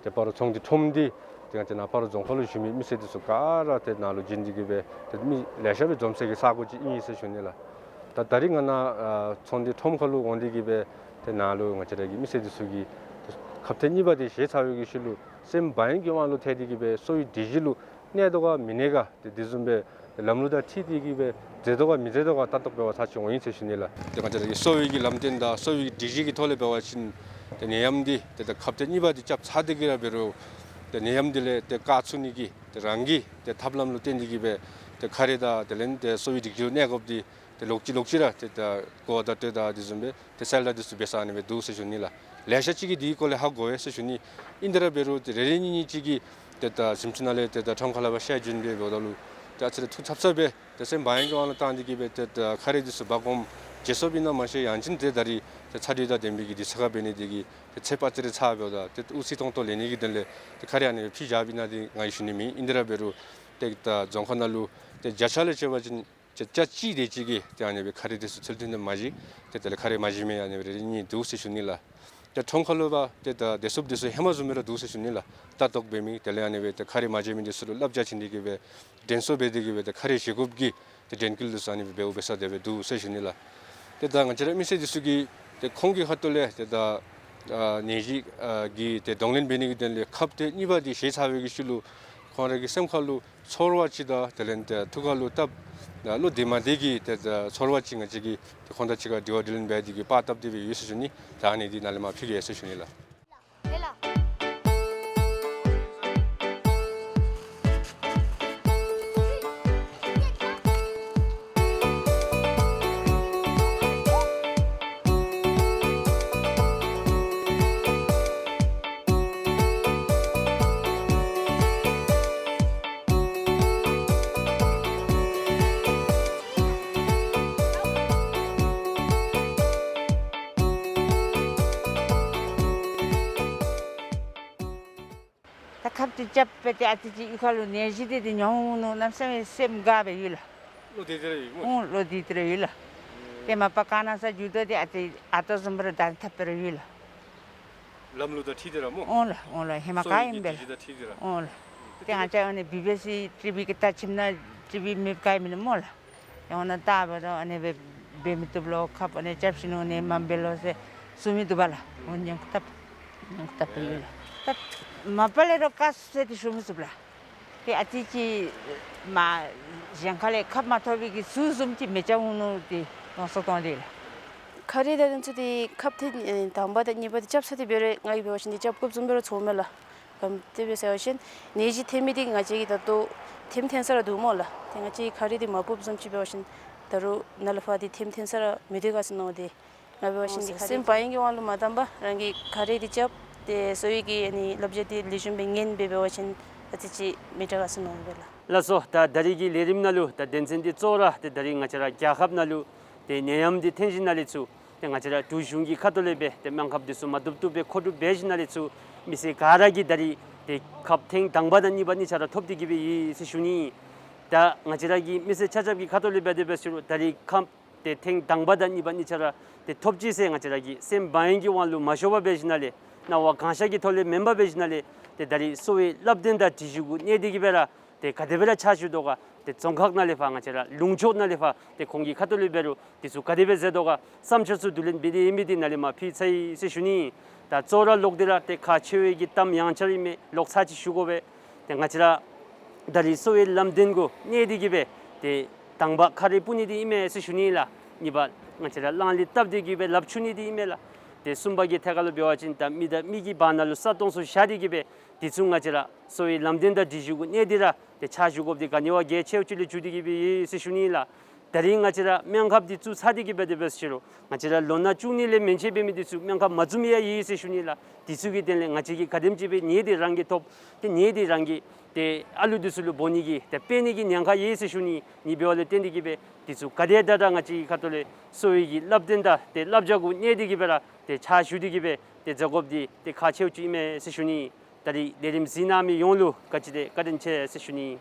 ཏེ་སྤ་རོ་ཚོང་སྡེ་ཁྲོམ་འདི་ཏེ་ང་བཅས་ནཱ་སྤ་རོ་རྫོང་ཁག་ལུ་བཞུགས་མི་མི་སེར་འདི་ཚུ་ག་ར་ཏེ་ནཱ་ལུ་བྱོན་ཏེ་གིས་སྦེ་ཏེ་མི་ལེ་ཤ་སྦེ་འཛོམས་སའི་གི་ས་གོ་ཅིག་ཨིན་ཟེར་ཞུ་ནི་ལགས། ད་ད་རིས་ང་ནཱ་ཨ་ཚོང་སྡེ་ཁྲོམ་ཁ་ལུ་འོང་སྟེ་གིས་སྦེ་ཏེ་ནཱ་ལུ་ང་བཅས་ར་གི་མི་སེར་འདི་ཚུ་གིས་ཏེ་ཁབ་ཐེངས་གཉིས་པ་འདི་བཞེས་ཚར་བའི་གི་ཤུལ་ལུ་སེམས་བག་གཡེང་གི་དབང་ལུ་ཐལ་ཏེ་གིས་སྦེ་གསོ་བའི་སྒྲིག་གཞི་ལུ་གནས་དོ་ག་མི་གནས་ག་ཏེ་དེ་བཟུམ་སྦེ་ལམ་ལུགས་དང་འཁྲིལ་ཏེ་གིས་སྦེ་མཛད་དོ་ག་མི་མཛད་དོ་ག་ལྟ་རྟོག་འབད་བར་ཚར་ཅིག་འོང་ཡི་ཟེར་ཞུ་ནི་ལགས། ཏེ་ང་བཅས་ར་གི་གསོ་བའི་གི་ལམ་སྟོན་དང་གསོ་བའི་སྒྲིག་གཞི་གི་ཐོག་ལས་འབད་བ་ཅིན་ཏེ་ནད་ཡམས་འདི་ཏེ་ད་ཁབ་ཐེངས་གཉིས་པ་འདི་རྐྱབ་ཚར་ཏེ་གིས་ར་འབད་རུང་ཏེ་ནད་ཡམས་འདི་ལས་ཏེ་བཀག་ཚུགས་ནི་གི་ཏེ་རང་གི་ཏེ་ཐབས་ལམ་ལུ་བརྟེན་ཏེ་གིས་སྦེ་ཏེ་ཁ་རས་དང་དེ་ལས་ཏེ་གསོ་བའི་སྒྲིག་གཞི་ལུ་གནས་དགོཔ་འདི་ཏེ་ལོག་ཅི་ལོག་ཅི་ར་ཏེ་ད་གོ་བརྡ་སྤྲོད་དང་དེ་བཟུམ་སྦེ་ཏེ་གསལ་བརྡ་འདི་ཚུ་འབད་ས་ཨ་ནི་སྦེ་འདུག་ཟེར་ཞུ་ནི་ལགས། ལེ་ཤ་ཅིག་གིས་འདི་གི་སྐོར་ལས་ཧ་གོ་ཡི་ཟེར་ཞུ་ནི། ཨིན་ཏེ་ར་འབད་རུང་ཏེ་རེ་རེ་གཉིས་གཉིས་ཅིག་གིས་ཏེ་ད་གཟིམ་ཅུང་ནང་ལས་ཏེ་ད་ཁྲོམ་ཁ་ལས་ཕར་བཤལ་བྱོན་སྦེ་འབདཝ་ད་ལུ་ཏེ་ཨ་ཙི་རེ་ཐུགས་འཚབ་འཚབ་སྦེ་ཏེ་སེམས་བག་གཡེང་གི་དབང་ལུ་བཏང་སྟེ་གིས་སྦེ་ཏེ་ད་ཁ་རས་འདི་ཚུ་འབག་འོངམ་བརྗེད་སོཔ་ཨིན་ན་མ་ཤེས། ཡང་ཅིན་ཏེ་ད་རིས་ཏེ་ཚ་དྲོད་དང་ལྡན་པའི་གི་དུས་ཚོད་ཁར་འབད་ནི་འདི་གིས་ཏེ་ཚེ་ཕར་ཨ་ཙི་རེ་ཚ་འབདཝ་ད་ཏེ་ཨུ་ཚུགས་ཐོང་ཐོང་ལེན་ནི་གི་དོན་ལས་ཏེ་ཁ་རས་ཨ་ནི་སྦེ་ཕུད་བཞགཔ་ཨིན་ན་འདི་ང་གིས་ཞུ་ནི་མེད། ཨིན་ཏེ་ར་འབད་རུང་ཏེ་ད་རྫོང་ཁག་ནང་ལུ་ཏེ་བརྒྱ་ཆ་ལས་བྱས་པ་ཅིན་ཏེ་བརྒྱ་ཆ་གཅིག་དེ་ཅིག་གིས་ཏེ་ཨ་ནི་སྦེ་ཁ་རས་འདི་ཚུ་ཚུལ་མཐུན་དུ་མ་བཞེས། ཏེ་དེ་ལས་ཁ་རས་མ་བཞེས་མི་ཨ་ནི་སྦེ་རེ་རེ་གཉིས་འདུག་ཟེར་ཞུ་ནི་ལགས། ཏེ་ཁྲོམ་ཁ་ལུ་འབད་ཏེ་ད་བདེ་སྲུངཔ་འདི་ཚུ་ཧེ་མ་བཟུམ་སྦེ་ར་འདུག་ཟེར་ཞུ་ནི་ལགས། ལྟ་རྟོག་འབད་མི་དེ་ལས་ཨ་ནི་སྦེ་ཏེ་ཁ་རས་མ་བཞེས་མི་འདི་ཚུ་ལུ་བསླབ་བྱ་བྱིན་ཏེ་གིས་སྦེ་དྲན་གསོ་འབད་དེ་གིས་སྦེ་ཏེ་ཁ་རས་བཞེས་དགོཔ་གི་ཏེ་དྲན་སྐུལ་འདི་ཚུ་ཨ་ནི་སྦེ་འབདཝ་འབད་ས་དེ་སྦེ་འདུག་ཟེར་ཞུ་ནི་ལགས། ཏེ་ད་ང་བཅས་ར་མི་སེར་འདི་ཚུ་གིས་ཏེ་ཁོང་གི་ཁ་ཐུག་ལས་ཏེ་ད་ཨ་ནད་གཞི་ཨ་གི་ཏེ་གདོང་ལེན་འབད་ནི་གི་དོན་ལས་ཁབ་ཐེངས་གཉིས་པ་འདི་བཞེས་ཚར་བའི་གི་ཤུལ་ལུ་ཁོང་ར་གི་སེམས་ཁ་ལུ་ཚོར་བ་ཅིག་དང་དེ་ལས་ཏེ་ཐུགས་ཁ་ལུ་སྟབས་བློ་བདེ་མ་བདེ་གི་ཏེ་ཚོར་བ་ཅིག་ང་བཅས་ཀྱིས་ཏེ་ཁོང་དང་གཅིག་ཁར་དྲི་བ་དྲིས་ལན་འབད་དེ་གིས་པར་བཏབ་སྟེ་སྦེ་ཡོད་ཟེར་ཞུ་ནི། ད་ཨ་ནི་འདི་ནཱ་ལས་མར་ཕུལ་གེ་ཟེར་ཞུ་ནི་ལགས། ཁབ་འདི་རྐྱབ་སྦེ་ཏེ་ཨ་ཙི་ཅིག་གཡུས་ཁ་ལུ་ནད་གཞི་འདི་ཏེ་མྱོང་ནུག། གནམ་མེད་ས་མེད་སེམས་དགའ་སྦེ་ཡོད་ལགས། ལོ་དེ་ཅིག་ར་ཡོད་སྨོ། ཨོ་ལོ་དེ་ཅིག་ར་ཡོད་ལགས། ཏེ་མ་པ་ག་ན་ས་འགྱོ་དོ་ཏེ་ཨ་ཙི་ཨ་རྟག་བཟུམ་སྦེ་ར་ད་ཐབས་སྦེ་ར་ཡོད་ལགས། ལམ་ལུགས་དང་འཁྲིལ་ཏེ་ར་སྨོ། ཨོ་ལགས་ཨོ་ལགས། ཧེ་མ་ག་ཨིནམ་སྦེ་ལགས། སོ་ཡི་གི་སྒྲིག་གཞི་དང་འཁྲིལ་ཏེ་ར། ཨོ་ལགས། ཏེ་ང་བཅས་ཨ་ནི་བི་བི་སི་ཊི་ཝི་གི་ད་ཁྱིམ་ནང་ཊི་ཝི་མེདཔ་ག་ཨིནམ་ཨིན་ན་སྨོ་ལགས། ཡང་ན་ད་འབད་དོ་ཨ་ནི་སྦེ་འབད་མི་བཏུབ་ལོ། ཁབ་ཨ་ནི་རྐྱབ་ཞིནམ་ཨ་ནི་མ་འབད་ལོ་ཟེར་གསུང་མི་བཏུབ་པས་ལགས། འོ་ཉེན་ཁ་སྟབས་ཉེན་ཁ་སྟབས་ཡོད་ལགས། ད་མ་པ་ལས་རོགས་དཀའ་ཟེར་ཏེ་ཞུ་མི་ཚུགས་ལགས། ཏེ་ཨ་ཙི་ཅིག་མ་གཞན་ཁ་ལས་ཁབ་མ་ཐོབ་པའི་གི་ཟུར་བཟུམ་ཅིག་མི་རྐྱབ་འོང་མནོ་སྟེ་མནོ་བསམ་བཏང་སྟེ་ལགས། ཁ་རས་དང་དེ་ཚུ་ཏེ་ཁབ་ཐེངས་དང་པ་དང་གཉིས་པ་འདི་རྐྱབ་ཚར་ཏེ་འབད་རུང་ང་གིས་འབད་བ་ཅིན་འདི་རྐྱབ་དགོཔ་བཟུམ་སྦེ་ར་ཚོརཝ་མས་ལགས། ག་དེ་སྦེ་ཟེར་བ་ཅིན་ནད་གཞི་ཐོན་མི་འདི་ང་བཅས་ཀྱིས་ད་ལྟོ་ཐེམ་ཐོན་ས་ར་འདུག་སྨོ་ལགས། ཏེ་ང་བཅས་ཁ་རས་འདི་མ་ཕོགཔ་བཟུམ་ཅིག་འབད་བ་ཅིན་ད་རུང་ནཱ་ལས་ཕར་འདི་ཐེམ་ཐོན་ས་ར་མི་སྡོད་ག་ཟེར་མནོ་སྟེ། ང་འབད་བ་ཅིན་འདི་ཁ་རས་སེམས་བག་ཡངས་ཀྱི་དབང་ལུ་མ་བཏང་པར་རང་གིས་ཁ་རས་འདི་རྐྱབ་སྟེ་གསོ་བའི་གི་ཨ་ནི་བསླབ་བྱ་འདི་ལེགས་ཤོམ་སྦེ་ཉན་སྦེ་འབད་བ་ཅིན་ཨ་ཙི་ཅིག་མི་དྲག་ག་ཟེར་མནོ་སྦེ་ལགས། ལགས་སོ། ད་ད་རིས་ཀྱི་ལས་རིམ་ནང་ལུ་ད་དོན་ཚན་འདི་གཙོ་བོ་ར་ཏེ་ད་རིས་ང་བཅས་ར་རྒྱལ་ཁབ་ནང་ལུ་ཏེ་ནད་ཡམས་འདི་ཐོན་ཞིནམ་ལས་ཚུར་ཏེ་ང་བཅས་ར་འབྲུག་གཞུང་གི་ཁ་ཐུག་ལས་སྦེ་ཏེ་སྨན་ཁབ་འདི་ཚུ་མ་བཏུབ་བཏུབ་སྦེ་མཁོ་སྒྲུབ་འབད་ཞིནམ་ལས་ཚུར་མི་སེར་ག་ར་གིས་ད་རིས་ཏེ་ཁབ་ཐེངས་དང་པ་དང་གཉིས་པ་གཉིས་ཆ་ར་ཐོབ་སྟེ་གི་སྦེ་ཡོད་ཟེར་ཞུ་ནི། ད་ང་བཅས་ར་གི་མི་སེར་ཆ་ཁྱབ་ཀྱི་ཁ་ཐུག་ལས་འབད་དེ་འབད་ཟེར་རུང་ད་རིས་ཁབ་ཏེ་ཐེངས་དང་པ་དང་གཉིས་པ་གཉིས་ཆ་ར་ཏེ་ཐོབ་ཅི་ཟེར་ང་བཅས་ར་གིས་སེམས་བག་ཡངས་ཀྱི་དབང་ལུ་མ་ཤོར་བར་འབད་ཞིནམ་ལས་སྣང་བ་གང་ཤར་གྱི་ཐོག་ལས་མེན་པར་འབད་ཞིནམ་ལས་ཏེ་ད་རིས་གསོ་བའི་བསླབ་སྟོན་དང་སྒྲིག་གཞི་གུ་གནས་ཏེ་གི་སྦེ་ར་ཏེ་ག་དེ་སྦེ་ར་ཕྱག་ཞུ་དོ་ག། ཏེ་རྫོང་ཁག་ནང་ལས་ཕར་ང་བཅས་ར་ལུང་ཕྱོགས་ནང་ལས་ཕར་ཏེ་ཁོང་གི་ཁ་ཐུག་ལས་འབད་རུང་འདི་ཚུ་ག་དེ་སྦེ་མཛད་དོ་ག། བསམ་འཆར་ཚུ་བསྡུ་ལེན་འབད་དེ་ཡོད་མི་འདི་ནཱ་ལས་མར་ཕུལ་ཚར་ཡི་ཟེར་ཞུ་ནི། ད་གཙོ་བོ་ར་ལོག་སྟེ་ར་ཏེ་ཁག་ཆེ་བའི་གི་གཏམ་ཡང་བསྐྱར་ཨིན་མས། ལོག་ཚར་ཅིག་ཞུ་དགོ་པས། ཏེ་ང་བཅས་ར་ད་རིས་གསོ་བའི་ལམ་སྟོན་གུ་གནས་ཏེ་གི་སྦེ་ཏེ་དང་པ་ཁ་རས་སྤུ་ནི་འདི་ཨིན་མས་ཟེར་ཞུ་ནི་ལགས། གཉིས་པ་ང་བཅས་ར་གླང་ལི་བཏབ་སྟེ་གི་སྦེ་ལགཔ་འཁྱུ་ནི་འདི་ཨིན་མས་ལགས། ཏེ་གསུམ་པ་གི་ཐད་ཁར་ལུ་འབད་བ་ཅིན་ད་མི་དང་མི་གི་བར་ན་ལུ་ས་སྟོང་ཚུ་བཞག་སྟེ་གི་སྦེ་འདི་ཚུ་ང་བཅས་ར་གསོ་བའི་ལམ་སྟོན་དང་སྒྲིག་གཞི་གུ་གནས་ཏེ་ར་ཏེ་ཕྱག་ཞུ་དགོཔ་འདི་ག་ནི་བ་གལ་ཆེཝ་ཅིག་ལུ་གྱུར་ཏེ་གི་སྦེ་ཡོད་ཟེར་ཞུ་ནི་ལགས། ད་རིས་ང་བཅས་ར་སྨན་ཁབ་འདི་བཙུགས་ཚར་ཏེ་གི་སྦེ་དེ་སྦེ་ཟེར་རུང་ང་བཅས་ར་ལོ་ན་བཅུ་གཉིས་ལས་མན་ཆད་འབད་མི་འདི་ཚུ་སྨན་ཁབ་མ་བཙུགས་མི་ཡང་ཡོད་ཟེར་ཞུ་ནི་ལགས། འདི་ཚུ་གི་དོན་ལས་ང་བཅས་ཀྱིས་ག་དེམ་ཅིག་སྦེ་ནད་འདི་རང་གིས་ཐོབ་ཏེ་ནད་འདི་རང་གིས་ཏེ་ཨ་ལུ་འདི་ཚུ་ལུ་འབོ་ནི་གི་ཏེ་སྤེལ་ནི་གི་ཉེན་ཁ་ཡོད་ཟེར་ཞུ་ནི། ཨ་ནི་འབདཝ་ལས་བརྟེན་ཏེ་གི་སྦེ་འདི་ཚུ་ག་དེ་དྲག་དྲག་ང་བཅས་ཀྱི་ཁ་ཐུག་ལས་གསོ་བའི་གི་བསླབ་སྟོན་དང་ཏེ་བསླབ་བྱ་གུ་གནས་ཏེ་གི་སྦེ་ར་ཏེ་ཕྱག་ཞུ་སྟེ་གི་སྦེ་ཏེ་མཛད་དགོཔ་འདི་ཏེ་ཁག་ཆེཝ་ཅིག་ཨིན་མས་ཟེར་ཞུ་ནི། ད་རིས་ལས་རིམ་གཟིགས་གནང་མི་ཡོངས་ལུ་ག་ཅི་དེ་བཀའ་དྲིན་ཆེ་ཟེར་ཞུ་ནི།